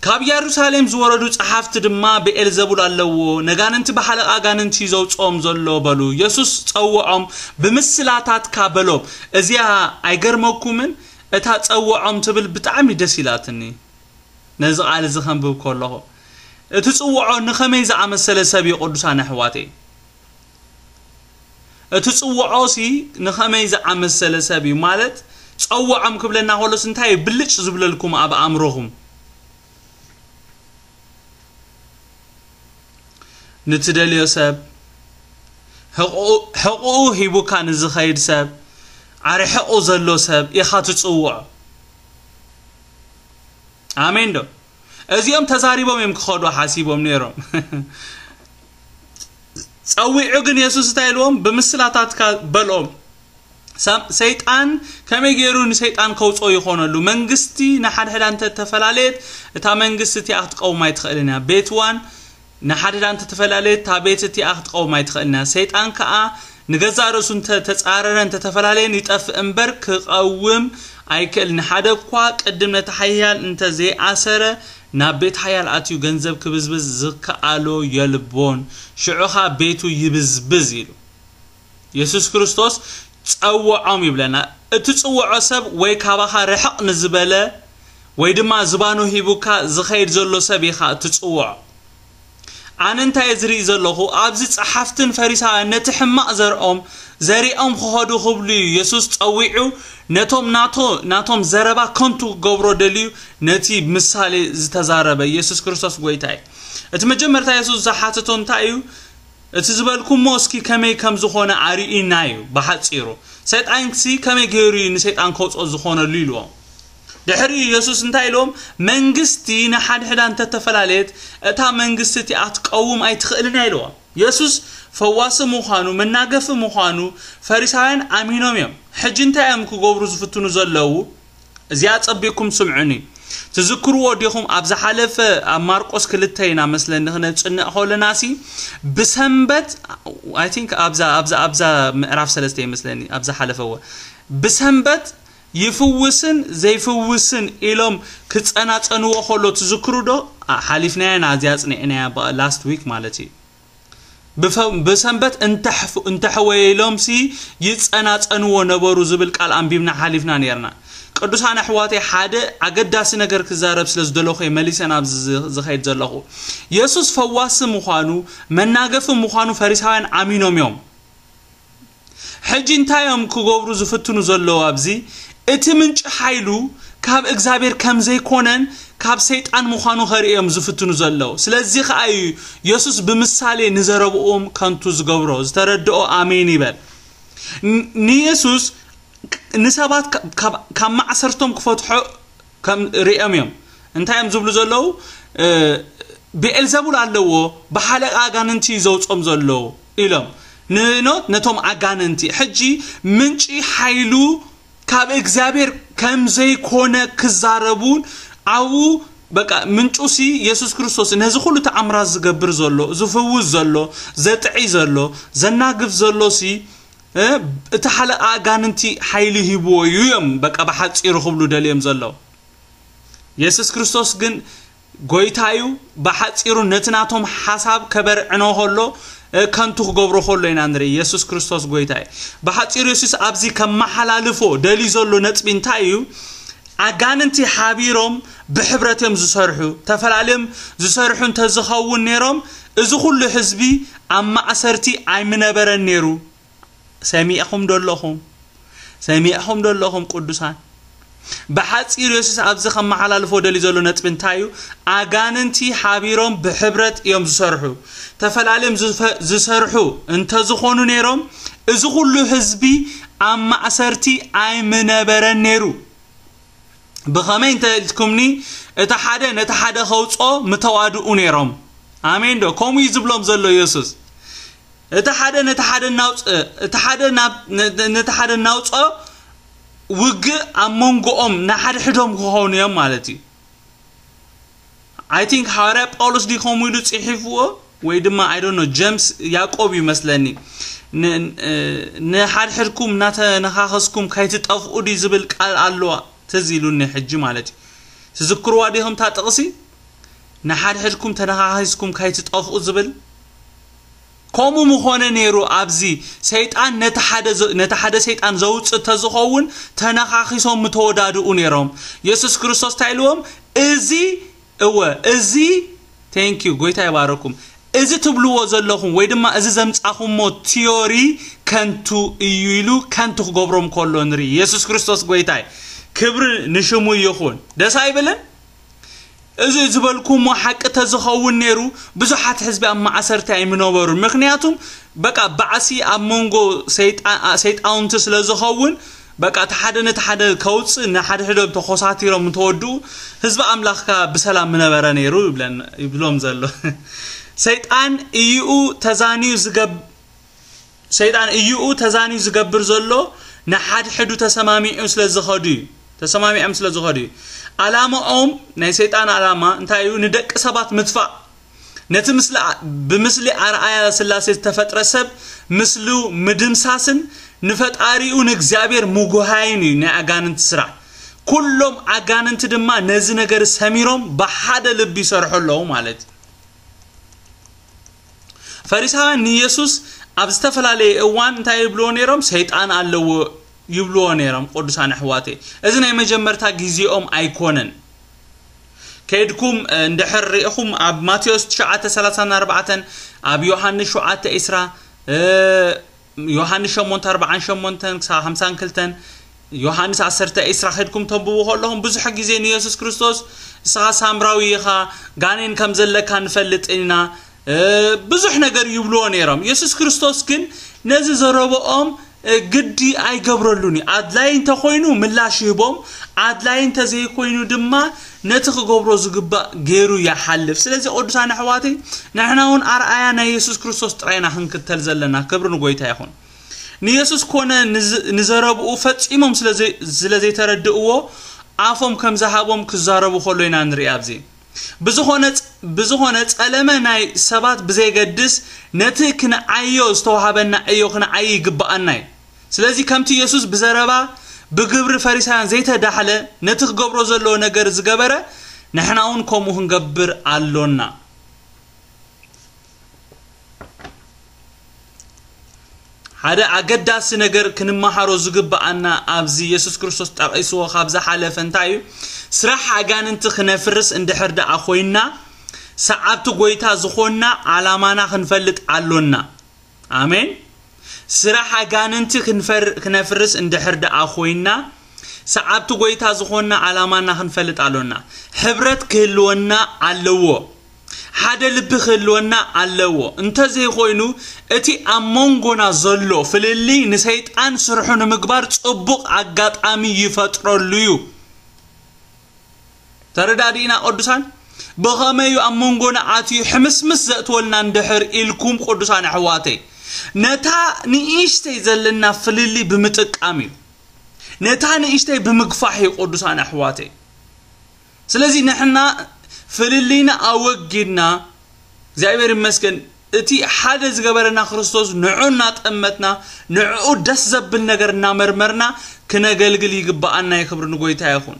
ካብ ኢየሩሳሌም ዝወረዱ ጸሓፍቲ ድማ ብኤልዘቡል ኣለዎ፣ ነጋንንቲ ብሓለቃ ኣጋንንቲ እዩ ዘውጽኦም ዘሎ በሉ። የሱስ ጸውዖም፣ ብምስላታትካ በሎም። እዚኣ ኣይገርመኩምን? እታ ጸውዖም ትብል ብጣዕሚ ደስ ኢላትኒ። ነዚ ቃል እዚ ከንብብ ከለኹ፣ እቲ ጽውዖ ንኸመይ ዝኣመሰለ ሰብ እዩ፣ ቅዱሳን ኣሕዋተይ? እቲ ጽውዖ ሲ ንኸመይ ዝኣመሰለ ሰብ እዩ? ማለት፣ ጸውዖም ክብለና ከሎስ እንታይ እዩ ብልጭ ዝብለልኩም ኣብ ኣእምሮኹም? ንትደልዮ ሰብ፣ ሕቕኡ፣ ሕቕኡ ሂቡካ ንዝኸይድ ሰብ፣ ኣርሕቑ ዘሎ ሰብ ኢኻ ትጽውዖ። ኣሜን ዶ? እዚኦም ተዛሪቦም እዮም ክኸዱ ሓሲቦም ነይሮም። ጸዊዑ ግን የሱስ እንታይ ኢልዎም? ብምስላታትካ በልኦም። ሰም-፣ ሰይጣን ከመይ ገይሩ ንሰይጣን ከውጾ ይኾነሉ? መንግስቲ ንሓድሕዳ እንተተፈላለየት፣ እታ መንግስቲ እቲኣ ክትቀውም ኣይትኽእልን እያ። ቤትዋን ንሓድሕዳ እንተተፈላለየት፣ እታ ቤት እቲኣ ክትቀውም ኣይትኽእልን እያ። ሰይጣን ከኣ ንገዛእ ርእሱ እንተ ተጻረረ፣ እንተ ተፈላለየን ይጠፍእ እምበር ክቐውም ኣይክእልን። ሓደ እኳ ቅድም ነቲ ሓያል እንተ ዘይኣሰረ፣ ናብ ቤት ሓያል ኣትዩ ገንዘብ ክብዝብዝ ዝከኣሎ የልቦን። ሽዑ ኸኣ ቤቱ ይብዝብዝ ኢሉ። የሱስ ክርስቶስ ጸውዖም ይብለና። እቲ ጽውዖ ሰብ ወይ ካባኻ ርሕቕ ንዝበለ ወይ ድማ ዝባኑ ሂቡካ ዝኸይድ ዘሎ ሰብ ኢኻ እትጽውዖ። ኣነ እንታይ እየ ዝርኢ ዘለኹ? ኣብዚ ጸሓፍትን ፈሪሳውያን ነቲ ሕማቕ ዘርኦም ዘሪኦም ክኸዱ ክብሉ እዩ የሱስ ጸዊዑ፣ ነቶም ናቶ-፣ ናቶም ዘረባ ከንቱ ክገብሮ ደልዩ ነቲ ምሳሌ ዝተዛረበ። የሱስ ክርስቶስ ጐይታ እዩ። እቲ መጀመርታ የሱስ ዝሓተቶ እንታይ እዩ? እቲ ዝበልኩሞ እስኪ ከመይ ከም ዝኾነ ኣርእዩና እዩ ብሓጺሩ። ሰይጣንሲ ከመይ ገይሩ እዩ ንሰይጣን ከውጽኦ ዝኾነሉ ኢልዎም። ድሕሪኡ የሱስ እንታይ ኢልዎም? መንግስቲ ንሓድሕዳ እንተተፈላለየት፣ እታ መንግስቲ እቲኣ ክትቀውም ኣይትኽእልን እያ ኢልዎም። የሱስ ፈዋሲ ምዃኑ፣ መናገፊ ምዃኑ ፈሪሳውያን ኣሚኖም እዮም። ሕጂ እንታይ እዮም ክገብሩ ዝፍትኑ ዘለዉ? እዚኣ ጸቢቕኩም ስምዑኒ። ትዝክርዎ ዲኹም? ኣብ ዝሓለፈ፣ ኣብ ማርቆስ ክልተ ኢና መስለኒ ክነጽንዕ ከለናሲ፣ ብሰንበት፣ I think ኣብዛ፣ ኣብዛ፣ ኣብዛ ምዕራፍ ሰለስተ ይመስለኒ፣ ኣብ ዝሓለፈዎ፣ ብሰንበት ይፍውስን ዘይፍውስን ኢሎም ክጸናጸንዎ ከሎ ትዝክሩ ዶ? ኣ-፣ ሓሊፍናያ ኢና፣ እዚኣ ኣጽኒዕናያ፣ ብ-፣ last week ማለት እዩ። ብፈ-፣ ብሰንበት እንተሕፍ-፣ እንተሕወየ ኢሎምሲ ይጸናጸንዎ ነበሩ ዝብል ቃል ኣንቢብና ሓሊፍና ነይርና። ቅዱሳን ኣሕዋተይ፣ ሓደ ኣገዳሲ ነገር ክዛረብ ስለ ዝደለኹ እየ መሊሰ ናብዚ ዝ-፣ ዝኸይድ ዘለኹ። የሱስ ፈዋሲ ምዃኑ፣ መናገፊ ምዃኑ ፈሪሳውያን ኣሚኖም እዮም። ሕጂ እንታይ እዮም ክገብሩ ዝፍትኑ ዘለዉ ኣብዚ? እቲ ምንጪ ሓይሉ ካብ እግዚኣብሔር ከም ዘይኮነን ካብ ሰይጣን ምዃኑ ከርእዮም ዝፍትኑ ዘለዉ። ስለዚ ከኣ እዩ የሱስ ብምሳሌ ንዘረብኦም ከንቱ ዝገብሮ። ዝተረድኦ ኣሜን ይበል። ን-፣ ንየሱስ ንሰባት ካብ፣ ካብ፣ ካብ ማዕሰርቶም ክፈትሖ ከም ርእዮም እዮም። እንታይ እዮም ዝብሉ ዘለዉ? እ፣ ብኤልዘቡል ኣለዎ፣ ብሓለቃ ኣጋንንቲ እዩ ዘውጾም ዘለዉ ኢሎም። ንኖት ነቶም ኣጋንንቲ። ሕጂ ምንጪ ሓይሉ ካብ እግዚኣብሔር ከም ዘይኮነ ክዛረቡን ኣብኡ በቃ ምንጩሲ የሱስ ክርስቶስ ነዚ ኩሉ ተኣምራት ዝገብር ዘሎ፣ ዝፍውስ ዘሎ፣ ዘጥዒ ዘሎ፣ ዘናግፍ ዘሎሲ፣ እ፣ እቲ ሓለቃ ኣጋንንቲ ሓይሊ ሂብዎ እዩ እዮም በቃ ብሓጺሩ ክብሉ ደልዮም ዘለዉ። የሱስ ክርስቶስ ግን ጎይታ እዩ። ብሓጺሩ ነቲ ናቶም ሓሳብ ከበርዕኖ ከሎ፣ እ፣ ከንቱ ክገብሮ ከሎ ኢና ንርኢ። የሱስ ክርስቶስ ጎይታ እዩ። ብሓጺሩ የሱስ ኣብዚ ከመሓላልፎ ደልዩ ዘሎ ነጥቢ እንታይ እዩ? ኣጋንንቲ ሓቢሮም ብሕብረት እዮም ዝሰርሑ። ተፈላለዮም ዝሰርሑ እንተዝኸውን ነይሮም፣ እዚ ኩሉ ህዝቢ ኣብ ማእሰርቲ ኣይምነበረን ነይሩ። ሰሚዕኹም ዶ ኣለኹም? ሰሚዕኹም ዶ ኣለኹም ቅዱሳን? ብሓጺሩ የሱስ ኣብዚ ከመሓላልፎ ደልዩ ዘሎ ነጥቢ እንታይ እዩ? ኣጋንንቲ ሓቢሮም ብሕብረት እዮም ዝሰርሑ። ተፈላለዮም ዝፈ-፣ ዝሰርሑ እንተዝኾኑ ነይሮም፣ እዚ ኩሉ ህዝቢ ኣብ ማእሰርቲ ኣይምነበረን ነይሩ። ብኸመይ እንተ ኢልኩምኒ፣ እቲ ሓደ ነቲ ሓደ ከውጽኦ ምተዋድኡ ነይሮም። ኣሜን ዶ? ከምኡ እዩ ዝብሎም ዘሎ የሱስ። እቲ ሓደ ነቲ ሓደ እናውጽ-፣ እቲ ሓደ ናብ-፣ ነ-፣ ነቲ ሓደ እናውጽኦ ውግእ ኣብ መንጎኦም ንሓድሕዶም ክኾኑ እዮም ማለት እዩ። I think ሃዋርያ ጳውሎስ ድዩ ከምኡ ኢሉ ጽሒፍዎ? ወይ ድማ፣ I don't know፣ ጀምስ፣ ያዕቆብ ይመስለኒ። ን-፣ እ፣ "ንሓድሕድኩም እናተነኻኸስኩም ከይትጠፍኡ" ድዩ ዝብል ቃል ኣለዋ፣ ትዝ ኢሉኒ ሕጂ ማለት እዩ። ትዝክርዋ ዲኹም እታ ጥቕሲ? ንሓድሕድኩም ተነኻኺስኩም ከይትጠፍኡ ዝብል? ከምኡ ምኾነ ነይሩ። ኣብዚ ሰይጣን ነቲ ሓደ ዘ-፣ ነቲ ሓደ ሰይጣን ዘውፅእ ተዝኸውን ተነኻኺሶም ምተወዳድኡ ነይሮም። የሱስ ክርስቶስ እንታይ ኢልዎም? እዚ፣ እወ፣ እዚ፣ thank you፣ ጎይታ ይባረኩም። እዚ ትብልዎ ዘለኹም ወይ ድማ እዚ ዘምጻኹሞ ቲዮሪ ከንቱ እዩ ኢሉ ከንቱ ክገብሮም ከሎ ንርኢ። የሱስ ክርስቶስ ጎይታይ፣ ክብሪ ንሽሙ ይኹን። ደስ ኣይብልን? እዚ ዝበልኩሞ ሓቂ ተዝኸውን ነይሩ፣ ብዙሓት ህዝቢ ኣብ ማእሰርቲ ኣይምነበሩን። ምኽንያቱም በቃ ባዕሲ ኣብ መንጎ ሰይጣ-፣ ሰይጣውንቲ ስለ ዝኸውን፣ በቃ እቲ ሓደ ነቲ ሓደ ከውፅእ፣ ንሓድሕዶም ተኮሳቲሮም እንተወድኡ፣ ህዝቢ ኣምላኽካ ብሰላም ምነበረ ነይሩ ይብለን-፣ ይብሎም ዘሎ። ሰይጣን እይኡ ተዛንዩ ዝገብ-፣ ሰይጣን እይኡ ተዛንዩ ዝገብር ዘሎ ንሓድሕዱ ተሰማሚዑ ስለ ዝኸዱ እዩ። ተሰማሚዖም ስለ ዝኸዱ እዩ። ዓላማኦም፣ ናይ ሰይጣን ዓላማ እንታይ እዩ? ንደቂ ሰባት ምጥፋእ። ነቲ ምስሊ ኣ-፣ ብምስሊ ኣርኣያ ስላሴ ዝተፈጥረ ሰብ ምስሉ ምድምሳስን ንፈጣሪኡ ንእግዚኣብሔር ምጉሃይን እዩ ናይ ኣጋንንቲ ስራሕ። ኩሎም ኣጋንንቲ ድማ ነዚ ነገር ሰሚሮም ብሓደ ልቢ ይሰርሑ ኣለዉ ማለት እዩ። ፈሪሳውያን ንየሱስ ኣብ ዝተፈላለየ እዋን እንታይ ይብልዎ ነይሮም? ሰይጣን ኣለዎ ይብልዎ ነይሮም። ቅዱሳን ኣሕዋተይ፣ እዚ ናይ መጀመርታ ግዜኦም ኣይኮነን። ከይድኩም፣ እ፣ እንድሕር ርኢኹም ኣብ ማቴዎስ ትሽዓተ ሰላሳን ኣርባዕተን፣ ኣብ ዮሃንስ ሸውዓተ ዕስራ፣ እ፣ ዮሃንስ ሸሞንተ ኣርባዓን ሸሞንተን ክሳብ ሓምሳን ክልተን፣ ዮሃንስ ዓሰርተ ዕስራ ከድኩም ተንብቡ ከለኹም፣ ብዙሕ ግዜ ንየሱስ ክርስቶስ፣ "እስኻ ሳምራዊ ኢኻ፣ ጋኔን ከም ዘለካ ንፈልጥ ኢና፣ እ፣ ብዙሕ ነገር" ይብልዎ ነይሮም። የሱስ ክርስቶስ ግን ነዚ ዘረብኦም፣ እ፣ ግዲ ኣይገብረሉን እዩ። ኣድላይ እንተኾይኑ ምላሽ ይህቦም፣ ኣድላይ እንተዘይኮይኑ ድማ ነቲ ክገብሮ ዝግባእ ገይሩ ይሓልፍ። ስለዚ ቅዱሳን ኣሕዋተይ፣ ንሕና እውን ኣርኣያ ናይ የሱስ ክርስቶስ ጥራይ ኢና ክንክተል ዘለና። ክብሪ ንጎይታ ይኹን። ንየሱስ ኮነ ንዝ-፣ ንዘረብኡ ፈጺሞም ስለ ዘይ-፣ ስለ ዘይተረድእዎ፣ ኣፎም ከም ዝሃቦም ክዛረቡ ከሎ ኢና ንርኢ ኣብዚ። ብዝኾነ ጸ-፣ ብዝኾነ ጸለመ ናይ ሰባት ብዘይገድስ፣ ነቲ ክንዓዮ ዝተዋህበና ዕዮ ክንዓይ ይግብኣና እዩ። ስለዚ ከምቲ የሱስ ብዘረባ ብግብሪ ፈሪሳውያን ዘይተዳሕለ፣ ነቲ ክገብሮ ዘለዎ ነገር ዝገበረ፣ ንሕና እውን ከምኡ ክንገብር ኣሎና። ሓደ ኣገዳሲ ነገር ክንመሃሮ ዝግብኣና ኣብዚ የሱስ ክርስቶስ ጠቒስዎ ካብ ዝሓለፈ እንታይ እዩ? ስራሕ ኣጋንንቲ ክነፍርስ እንድሕር ደኣ ኮይንና፣ ሰዓብቲ ጎይታ ዝኾንና ዓላማና ክንፈልጥ ኣሎና። ኣሜን። ስራሕ ኣጋንንቲ ክንፈር-፣ ክነፍርስ እንድሕር ደኣ ኮይንና፣ ሰዓብቲ ጎይታ ዝኾንና ዓላማና ክንፈልጥ ኣሎና። ሕብረት ክህልወና ኣለዎ። ሓደ ልቢ ክህልወና ኣለዎ። እንተዘይኮይኑ፣ እቲ ኣብ መንጎና ዘሎ ፍልልይ ንሰይጣን ስርሑ ንምግባር ጽቡቕ ኣጋጣሚ ይፈጥረሉ እዩ። ተረዳዲእና ቅዱሳን? ብኸመይ እዩ ኣብ መንጎና ኣትዩ ሕምስምስ ዘእትወልና እንድሕር ኢልኩም ቅዱሳን ኣሕዋተይ፣ ነታ ንእሽተይ ዘለና ፍልልይ ብምጥቃም እዩ። ነታ ንእሽተይ ብምግፋሕ እዩ ቅዱሳን ኣሕዋተይ። ስለዚ ንሕና ፍልልይና ኣወጊድና፣ እግዚኣብሔር ይመስገን፣ እቲ ሓደ ዝገበረና ክርስቶስ ንዑ እናጠመትና፣ ንዕኡ ደስ ዘብል ነገር እናመርመርና ክነገልግል ይግብኣና እዩ። ክብሪ ንጎይታ ይኹን።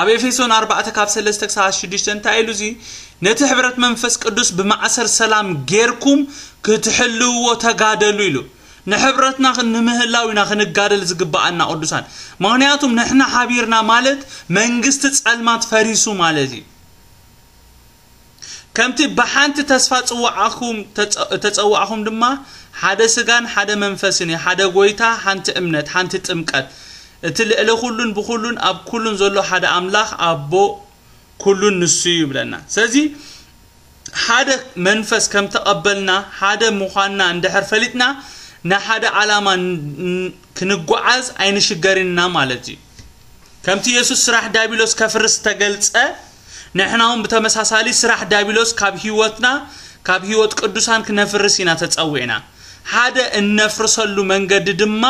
ኣብ ኤፌሶን ኣርባዕተ ካብ ሰለስተ ክሳብ ሽዱሽተ እንታይ ኢሉ እዚ? "ነቲ ሕብረት መንፈስ ቅዱስ ብማእሰር ሰላም ጌርኩም ክትሕልውዎ ተጋደሉ" ኢሉ። ንሕብረትና ክን-፣ ንምህላው ኢና ክንጋደል ዝግብኣና ቅዱሳን። ምኽንያቱም ንሕና ሓቢርና ማለት መንግስቲ ጸልማት ፈሪሱ ማለት እዩ። ከምቲ ብሓንቲ ተስፋ ጽዋዕኩም ተጸ-፣ ተጸዋዕኹም ድማ ሓደ ስጋን ሓደ መንፈስን እዩ፣ ሓደ ጎይታ፣ ሓንቲ እምነት፣ ሓንቲ ጥምቀት፣ እቲ ልዕሊ ኩሉን ብኩሉን ኣብ ኩሉን ዘሎ ሓደ ኣምላኽ ኣቦ ኩሉን ንሱ እዩ ይብለና። ስለዚ ሓደ መንፈስ ከም ተቐበልና፣ ሓደ ምዃንና እንድሕር ፈሊጥና፣ ንሓደ ዓላማ ን-፣ ን-፣ ክንጓዓዝ ኣይንሽገርንና ማለት እዩ። ከምቲ የሱስ ስራሕ ዲያብሎስ ከፍርስ ተገልጸ፣ ንሕና እውን ብተመሳሳሊ ስራሕ ዲያብሎስ ካብ ህይወትና፣ ካብ ህይወት ቅዱሳን ክነፍርስ ኢና ተጸዊዕና። ሓደ እነፍርሰሉ መንገዲ ድማ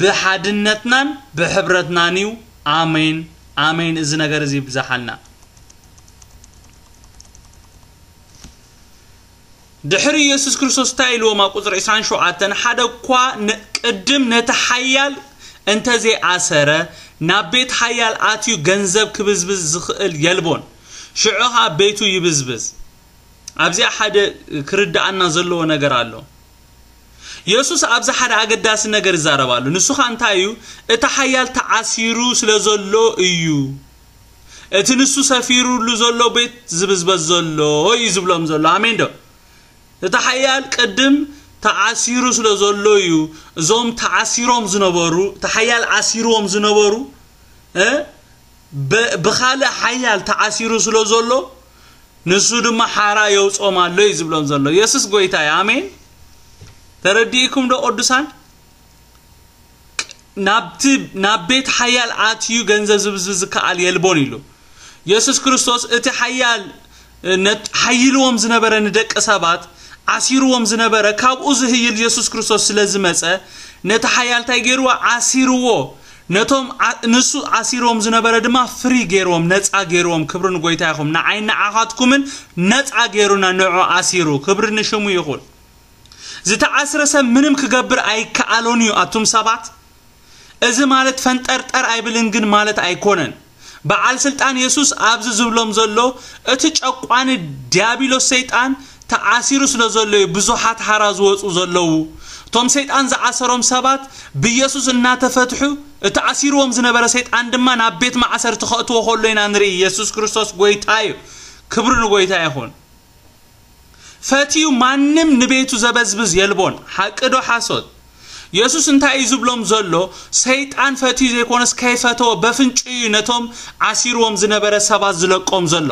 ብሓድነትናን ብሕብረትናን እዩ። ኣሜን፣ ኣሜን። እዚ ነገር እዚ ይብዛሓልና። ድሕሪ የሱስ ክርስቶስ እንታይ ኢልዎም? ኣብ ቁጽሪ ዕስራን ሸውዓተን፣ "ሓደ እኳ ን-፣ ቅድም ነቲ ሓያል እንተዘይኣሰረ ናብ ቤት ሓያል ኣትዩ ገንዘብ ክብዝብዝ ዝኽእል የልቦን። ሽዑ ኸኣ ቤቱ ይብዝብዝ። ኣብዚኣ ሓደ ክርድኣና ዘለዎ ነገር ኣሎ። የሱስ ኣብዚ ሓደ ኣገዳሲ ነገር ይዛረብ ኣሎ። ንሱ ኸኣ እንታይ እዩ? እቲ ሓያል ተዓሲሩ ስለ ዘሎ እዩ። እቲ ንሱ ሰፊሩሉ ዘሎ ቤት ዝብዝበዝ ዘሎ እዩ ዝብሎም ዘሎ። ኣሜን ዶ? እቲ ሓያል ቅድም ተዓሲሩ ስለ ዘሎ እዩ። እዞም ተዓሲሮም ዝነበሩ፣ እቲ ሓያል ዓሲርዎም ዝነበሩ፣ እ፣ ብ-፣ ብኻልእ ሓያል ተዓሲሩ ስለ ዘሎ፣ ንሱ ድማ ሓራ የውጾም ኣሎ እዩ ዝብሎም ዘሎ። የሱስ ጎይታ እዩ። ኣሜን። ተረዲእኩም ዶ ቅዱሳን? ናብቲ፣ ናብ ቤት ሓያል ኣትዩ ገንዘብ ዝብዝብዝ ዝከኣል የልቦን ኢሉ። የሱስ ክርስቶስ እቲ ሓያል፣ እ፣ ነት-፣ ሓይልዎም ዝነበረ ንደቂ ሰባት ዓሲርዎም ዝነበረ፣ ካብኡ ዝህይል የሱስ ክርስቶስ ስለ ዝመጸ፣ ነቲ ሓያል እንታይ ገይርዎ? ዓሲርዎ። ነቶም ዓ-፣ ንሱ ዓሲርዎም ዝነበረ ድማ ፍሪ ገይርዎም፣ ነጻ ገይርዎም። ክብሪ ንጎይታ ይኹን። ንዓይን ንዓኻትኩምን ነጻ ገይሩና፣ ንዑ ኣሲሩ። ክብሪ ንሽሙ ይኹን። ዝተዓስረ ሰብ ምንም ክገብር ኣይከኣሎን እዩ። ኣቱም ሰባት፣ እዚ ማለት ፈንጠርጠር ኣይብልን ግን ማለት ኣይኮነን። በዓል ስልጣን የሱስ ኣብዚ ዝብሎም ዘሎ፣ እቲ ጨቋኒ ዲያብሎስ ሰይጣን ተዓሲሩ ስለ ዘሎ እዩ ብዙሓት ሓራ ዝወጹ ዘለዉ። እቶም ሰይጣን ዝዓሰሮም ሰባት ብየሱስ እናተፈትሑ፣ እቲ ኣሲርዎም ዝነበረ ሰይጣን ድማ ናብ ቤት ማዕሰርቲ ከእትዎ ከሎ ኢና ንርኢ። የሱስ ክርስቶስ ጎይታ እዩ። ክብሪ ንጎይታ ይኹን። ፈትዩ ማንም ንቤቱ ዘበዝብዝ የልቦን። ሓቂ ዶ ሓሶት? የሱስ እንታይ እዩ ዝብሎም ዘሎ? ሰይጣን ፈትዩ ዘይኮነስ ከይፈተወ በፍንጭኡ እዩ ነቶም ዓሲርዎም ዝነበረ ሰባት ዝለቆም ዘሎ።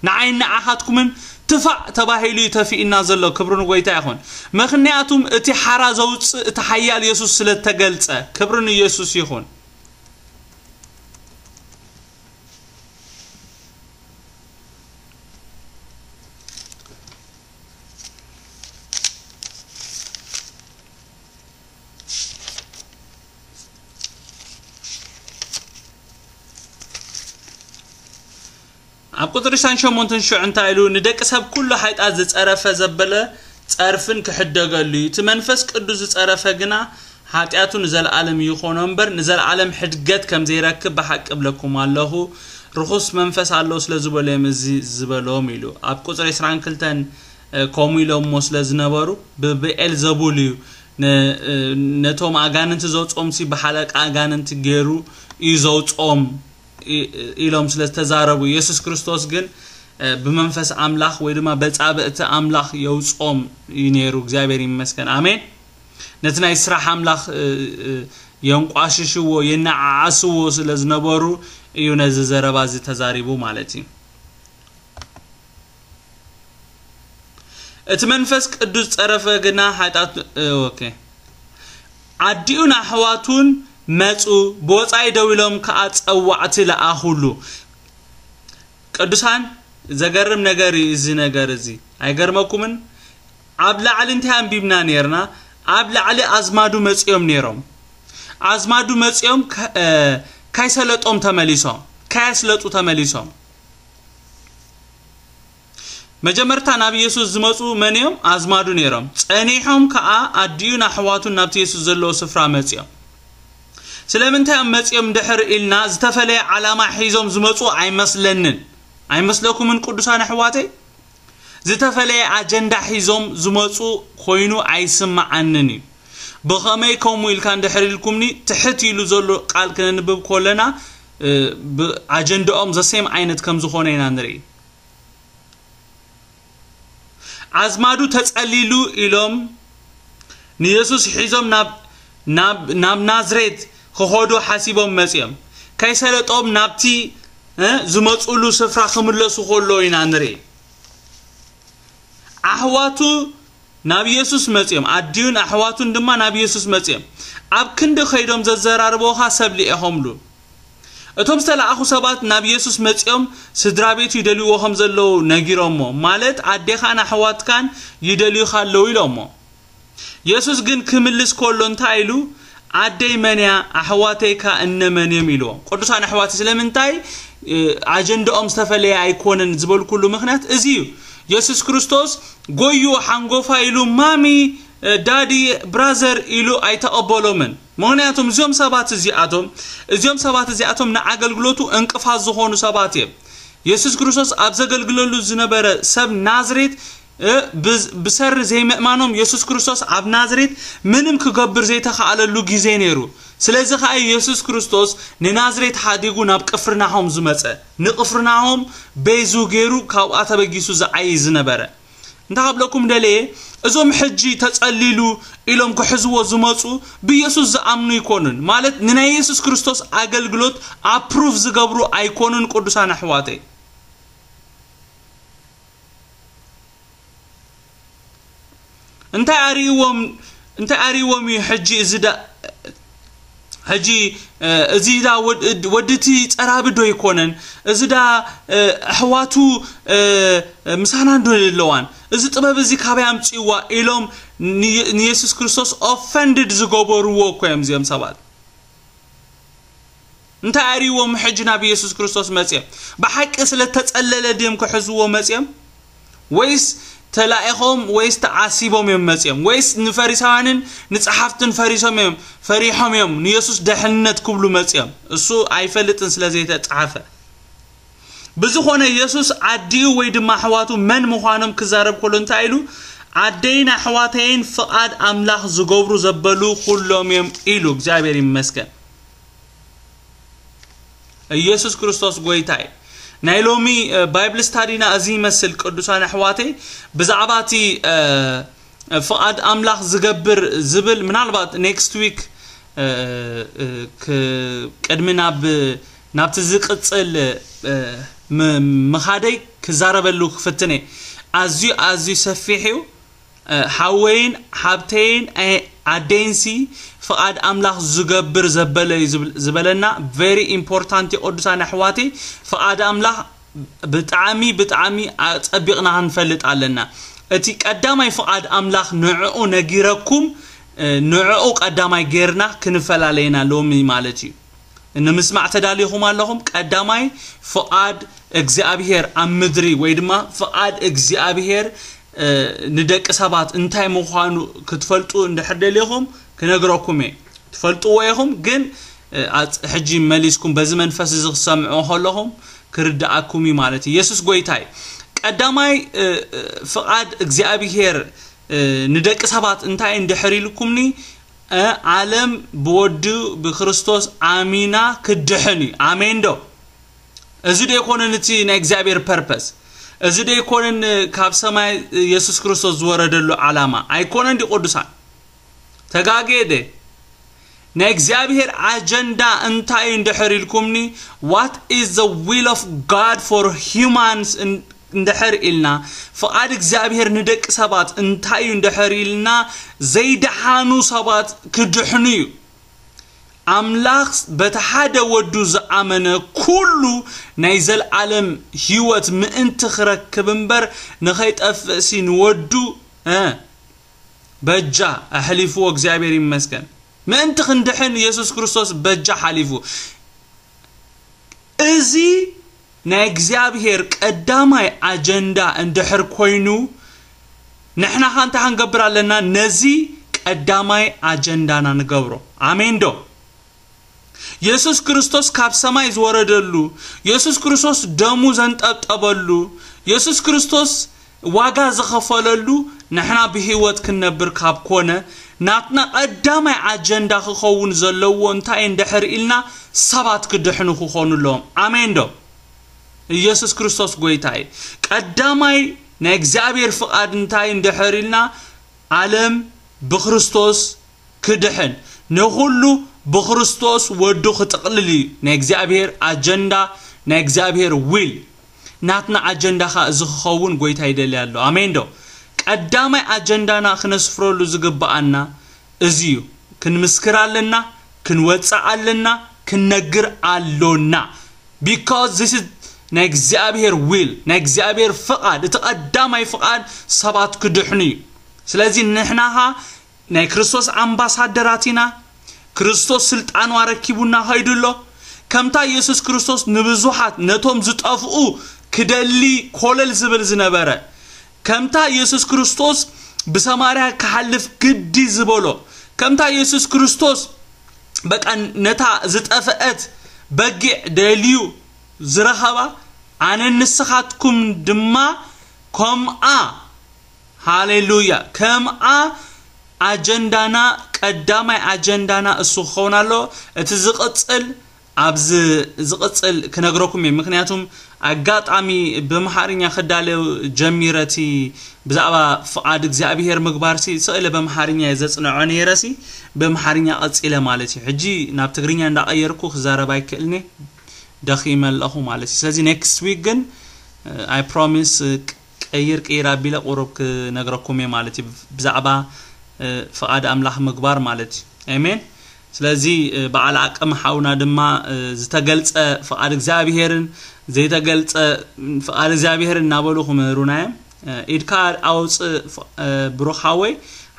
ንዓይን ንዓኻትኩምን ትፋእ ተባሂሉ እዩ ተፊእና ዘሎ። ክብሪ ንጎይታ ይኹን። ምኽንያቱም እቲ ሓራ ዘውጽእ እቲ ሓያል የሱስ ስለ እተገልጸ። ክብሪ ንየሱስ ይኹን። ኣብ ቁጽሪ ዕስራን ሸሞንተን ሽዑ እንታይ ኢሉ? ንደቂ ሰብ ኩሉ ሓጢኣት ዝጸረፈ ዘበለ ጸርፍን ክሕደገሉ እዩ። እቲ መንፈስ ቅዱስ ዝጸረፈ ግና ሓጢኣቱ ንዘለኣለም ይኾኖ እምበር ንዘለኣለም ሕድገት ከም ዘይረክብ ብሓቂ እብለኩም ኣለኹ። ርኹስ መንፈስ ኣለዉ ስለ ዝበሉ እዮም እዚ ዝበሎም ኢሉ። ኣብ ቁጽሪ ዕስራን ክልተን፣ እ፣ ከምኡ ኢሎሞ ስለ ዝነበሩ፣ ብብኤልዘቡል እዩ ነ-፣ እ፣ ነቶም ኣጋንንቲ ዘውጽኦም ሲ ብሓለቃ ኣጋንንቲ ገይሩ እዩ ዘውጽኦም ኢ-፣ ኢሎም ስለ ዝተዛረቡ፣ የሱስ ክርስቶስ ግን፣ እ፣ ብመንፈስ ኣምላኽ ወይ ድማ በጻብእቲ ኣምላኽ የውጽኦም እዩ ነይሩ። እግዚኣብሔር ይመስገን። ኣሜን። ነቲ ናይ ስራሕ ኣምላኽ፣ እ፣ እ፣ የንቋሽሽዎ፣ የነዓዓስዎ ስለ ዝነበሩ እዩ ነዚ ዘረባ እዚ ተዛሪቡ ማለት እዩ። እቲ መንፈስ ቅዱስ ጸረፈ ግና ሓጢኣት፣ እ፣ ኦኬ። ኣዲኡን ኣሕዋቱን መጹ፣ ብወጻኢ ደው ኢሎም ከኣ ጸዋዕቲ ለኣኹሉ። ቅዱሳን፣ ዘገርም ነገር እዩ እዚ ነገር እዚ። ኣይገርመኩምን? ኣብ ላዕሊ እንታይ ኣንቢብና ነይርና? ኣብ ላዕሊ ኣዝማዱ መጺኦም ነይሮም። ኣዝማዱ መጺኦም ከ-፣ እ፣ ካይሰለጦም ተመሊሶም፣ ካየስለጡ ተመሊሶም። መጀመርታ ናብ ኢየሱስ ዝመጹ መን እዮም? ኣዝማዱ ነይሮም። ጸኒሖም ከኣ ኣዲኡን ኣሕዋቱን ናብቲ የሱስ ዘለዎ ስፍራ መጺኦም። ስለምንታይ እዮም መጺኦም ድሕር ኢልና፣ ዝተፈለየ ዓላማ ሒዞም ዝመጹ ኣይመስለንን። ኣይመስለኩምን ቅዱሳን ኣሕዋተይ? ዝተፈለየ ኣጀንዳ ሒዞም ዝመጹ ኮይኑ ኣይስምዓንን እዩ። ብኸመይ ከምኡ ኢልካ እንድሕር ኢልኩምኒ፣ ትሕት ኢሉ ዘሎ ቃል ክነንብብ ከለና፣ እ፣ ብ-፣ ኣጀንዳኦም ዘሴም ዓይነት ከም ዝኾነ ኢና ንርኢ። ኣዝማዱ ተጸሊሉ ኢሎም ንየሱስ ሒዞም ናብ፣ ናብ፣ ናብ ናዝሬት ክኸዱ ሓሲቦም መጺኦም። ከይሰለጦም ናብቲ፣ እ፣ ዝመጹሉ ስፍራ ክምለሱ ከሎ ኢና ንርኢ። ኣሕዋቱ ናብ የሱስ መጺኦም፣ ኣዲኡን ኣሕዋቱን ድማ ናብ የሱስ መጺኦም። ኣብ ክንዲ ከይዶም ዘዘራርቦኻ ሰብ ልኢኾምሉ። እቶም ዝተለኣኹ ሰባት ናብ የሱስ መጺኦም ስድራ ቤቱ ይደልይዎ ከም ዘለዉ ነጊሮሞ፣ ማለት ኣዴኻን ኣሕዋትካን ይደልዩኻ ኣለዉ ኢሎሞ። የሱስ ግን ክምልስ ከሎ እንታይ ኢሉ? "ኣደይ መን እያ? ኣሕዋተይካ እነመን እዮም?" ኢልዎም። ቅዱሳን ኣሕዋተይ ስለምንታይ፣ እ፣ ኣጀንዳኦም ዝተፈለየ ኣይኮነን ዝበልኩሉ ምኽንያት እዚ እዩ። የሱስ ክርስቶስ ጎዩ ሓንጎፋ ኢሉ ማሚ፣ እ፣ ዳዲ፣ ብራዘር ኢሉ ኣይተቐበሎምን። ምኽንያቱም እዚኦም ሰባት እዚኣቶም እዚኦም ሰባት እዚኣቶም ንኣገልግሎቱ እንቅፋት ዝኾኑ ሰባት እዮም። የሱስ ክርስቶስ ኣብ ዘገልግለሉ ዝነበረ ሰብ ናዝሬት እ፣ ብዝ- ብሰሪ ዘይምእማኖም የሱስ ክርስቶስ ኣብ ናዝሬት ምንም ክገብር ዘይተኻእለሉ ግዜ ነይሩ። ስለዚ ከኣ የሱስ ክርስቶስ ንናዝሬት ሓዲጉ ናብ ቅፍርናሆም ዝመጸ፣ ንቅፍርናሆም ቤዙ ገይሩ ካብኣ ተበጊሱ ዝዓይ ዝነበረ። እንታይ ክብለኩም ደለየ? እዞም ሕጂ ተጸሊሉ ኢሎም ክሕዝዎ ዝመጹ ብየሱስ ዝኣምኑ ኣይኮኑን። ማለት ንናይ የሱስ ክርስቶስ ኣገልግሎት ኣፕሩቭ ዝገብሩ ኣይኮኑን። ቅዱሳን ኣሕዋተይ፣ እንታይ ኣርእዎም እንታይ ኣርእዎም እዩ? ሕጂ እዚ ዳ ሕጂ እዚ ዳ ወድ- ወድቲ ጸራቢ ዶ ይኮነን? እዚ ዳ ኣሕዋቱ ምሳና ዶ ኣለዋን? እዚ ጥበብ እዚ ካበይ ኣምጽዋ ኢሎም ንየ- ንየሱስ ክርስቶስ ኦፈንድድ ዝገበርዎ እኮ እዮም እዚኦም ሰባት። እንታይ ኣርእዎም ሕጂ ናብ የሱስ ክርስቶስ መጽዮም? ብሓቂ ስለ ተጸለለ ድዮም ክሕዝዎ መጽዮም? ወይስ ተላኢኾም ወይስ ተዓሲቦም እዮም መጽዮም? ወይስ ንፈሪሳውያንን ንጸሓፍትን ፈሪሶም እዮም ፈሪሖም እዮም ንየሱስ ደሕንነት ክብሉ መጽዮም? እሱ ኣይፈልጥን ስለ ዘይተጻሓፈ። ብዝኾነ የሱስ ዓዲኡ ወይ ድማ ኣሕዋቱ መን ምዃኖም ክዛረብ ከሎ እንታይ ኢሉ? ዓደይን ኣሕዋተይን ፍቓድ ኣምላኽ ዝገብሩ ዘበሉ ኩሎም እዮም ኢሉ። እግዚኣብሔር ይመስገን። ኢየሱስ ክርስቶስ ጎይታ እዩ። ናይ ሎሚ ባይብል ስታዲና እዚ ይመስል። ቅዱሳን ኣሕዋተይ፣ ብዛዕባ እቲ ፍቓድ ኣምላኽ ዝገብር ዝብል ምናልባት ኔክስት ዊክ ቅድሚ ናብ ናብቲ ዝቕጽል ምኻደይ ክዛረበሉ ክፍትነ። ኣዝዩ ኣዝዩ ሰፊሕ እዩ። ሓወይን ሓብተይን ኣደይንሲ ፍቓድ ኣምላኽ ዝገብር ዘበለ እዩ ዝበለና። ቨሪ ኢምፖርታንት እዩ። ቅዱሳን ኣሕዋተይ፣ ፍቓድ ኣምላኽ ብጣዕሚ ብጣዕሚ ኣጸቢቕና ክንፈልጥ ኣለና። እቲ ቀዳማይ ፍቓድ ኣምላኽ ንዕኡ ነጊረኩም፣ ንዕኡ ቀዳማይ ጌርና ክንፈላለየና ሎሚ ማለት እዩ። ንምስማዕ ተዳሊኹም ኣለኹም? ቀዳማይ ፍቓድ እግዚኣብሔር ኣብ ምድሪ ወይ ድማ ፍቓድ እግዚኣብሔር ንደቂ ሰባት እንታይ ምዃኑ ክትፈልጡ እንድሕር ደሊኹም ክነግረኩም እየ። ትፈልጥዎ ኢኹም፣ ግን ሕጂ መሊስኩም በዚ መንፈስ እዚ ክትሰምዑ ከለኹም ክርድኣኩም እዩ ማለት እዩ። የሱስ ጎይታ እዩ። ቀዳማይ ፍቓድ እግዚኣብሔር ንደቂ ሰባት እንታይ እንድሕር ኢልኩምኒ፣ ዓለም ብወዱ ብክርስቶስ ኣሚና ክድሕን እዩ። ኣሜን ዶ? እዚ ዶ ኣይኮነን እቲ ናይ እግዚኣብሔር ፐርፐስ? እዚ ዶ ኣይኮነን ካብ ሰማይ የሱስ ክርስቶስ ዝወረደሉ ዓላማ? ኣይኮነን ዲ ቅዱሳን? ተጋግየ ደ? ናይ እግዚኣብሔር ኣጀንዳ እንታይ እዩ እንድሕር ኢልኩምኒ፣ what is the will of God for humans እንድሕር ኢልና፣ ፍቓድ እግዚኣብሔር ንደቂ ሰባት እንታይ እዩ እንድሕር ኢልና፣ ዘይደሓኑ ሰባት ክድሕኑ እዩ። ኣምላኽ በቲ ሓደ ወዱ ዝኣመነ ኩሉ ናይ ዘልዓለም ህይወት ምእንቲ ክረክብ እምበር ንኸይጠፍእሲ ንወዱ በጃ ኣሕሊፍዎ። እግዚኣብሔር ይመስገን። ምእንቲ ክንድሕን የሱስ ክርስቶስ በጃ ሓሊፉ። እዚ ናይ እግዚኣብሔር ቀዳማይ ኣጀንዳ እንድሕር ኮይኑ፣ ንሕና ኸ እንታይ ክንገብር ኣለና? ነዚ ቀዳማይ ኣጀንዳና ንገብሮ። ኣሜን ዶ? የሱስ ክርስቶስ ካብ ሰማይ ዝወረደሉ፣ የሱስ ክርስቶስ ደሙ ዘንጠብጠበሉ፣ የሱስ ክርስቶስ ዋጋ ዝኸፈለሉ፣ ንሕና ብህይወት ክንነብር ካብ ኮነ፣ ናትና ቀዳማይ ኣጀንዳ ክኸውን ዘለዎ እንታይ እንድሕር ኢልና፣ ሰባት ክድሕኑ ክኾኑ ኣለዎም። ኣሜን ዶ? ኢየሱስ ክርስቶስ ጎይታ እዩ። ቀዳማይ ናይ እግዚኣብሔር ፍቓድ እንታይ እንድሕር ኢልና፣ ዓለም ብክርስቶስ ክድሕን፣ ንኹሉ ብክርስቶስ ወዱ ክጥቕልል እዩ ናይ እግዚኣብሔር ኣጀንዳ፣ ናይ እግዚኣብሔር ዊል። ናትና ኣጀንዳ ኸኣ እዚ ክኸውን ጎይታ ይደሊ ኣሎ። ኣሜን ዶ? ቀዳማይ ኣጀንዳና ክነስፍረሉ ዝግብኣና እዚ እዩ። ክንምስክር ኣለና፣ ክንወጽእ ኣለና፣ ክንነግር ኣሎና። Because this is ናይ እግዚኣብሔር ዊል፣ ናይ እግዚኣብሔር ፍቓድ፣ እቲ ቀዳማይ ፍቓድ ሰባት ክድሕኑ እዩ። ስለዚ ንሕና ኸኣ ናይ ክርስቶስ ኣምባሳደራት ኢና። ክርስቶስ ስልጣኑ ኣረኪቡና ኸይዱ ኣሎ። ከምታ የሱስ ክርስቶስ ንብዙሓት ነቶም ዝጠፍኡ ክደሊ ኮለል ዝብል ዝነበረ፣ ከምታ የሱስ ክርስቶስ ብሰማርያ ክሓልፍ ግዲ ዝበሎ፣ ከምታ የሱስ ክርስቶስ በቃ ነታ ዝጠፈአት በጊዕ ደልዩ ዝረኸባ ኣነ ንስኻትኩም ድማ ከምኣ። ሃሌሉያ። ከምኣ ኣጀንዳና ቀዳማይ ኣጀንዳና እሱ ክኸውን ኣሎ። እቲ ዝቕጽል ኣብዚ ዝቕጽል ክነግረኩም እየ። ምክንያቱም ኣጋጣሚ ብምሓርኛ ክዳለው ጀሚረቲ ብዛዕባ ፍቓድ እግዚኣብሔር ምግባርሲ ስእለ ብምሓርኛ እየ ዘጽንዖ ነይረሲ ብምሓርኛ ቀጺለ ማለት እዩ። ሕጂ ናብ ትግርኛ እንዳቐየርኩ ክዛረብ ኣይክእልኒ ደኺመ ኣለኹ ማለት እዩ። ስለዚ next week ግን I promise ቀይር ቅይር ኣቢለ ቁሩብ ክነግረኩም እየ ማለት እዩ። ብዛዕባ ፍቓድ ኣምላኽ ምግባር ማለት እዩ። ኣሜን። ስለዚ በዓል ኣቅም ሓውና ድማ ዝተገልጸ ፍቓድ እግዚኣብሔርን ዘይተገልጸ ፍቓድ እግዚኣብሔር እናበሉ ክምህሩና እዮም። ኢድካ ኣውፅእ ብሩኻወይ፣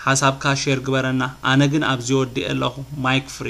ሓሳብካ ሼር ግበረና። ኣነ ግን ኣብዚ ወዲእ ኣለኹ። ማይክ ፍሪ።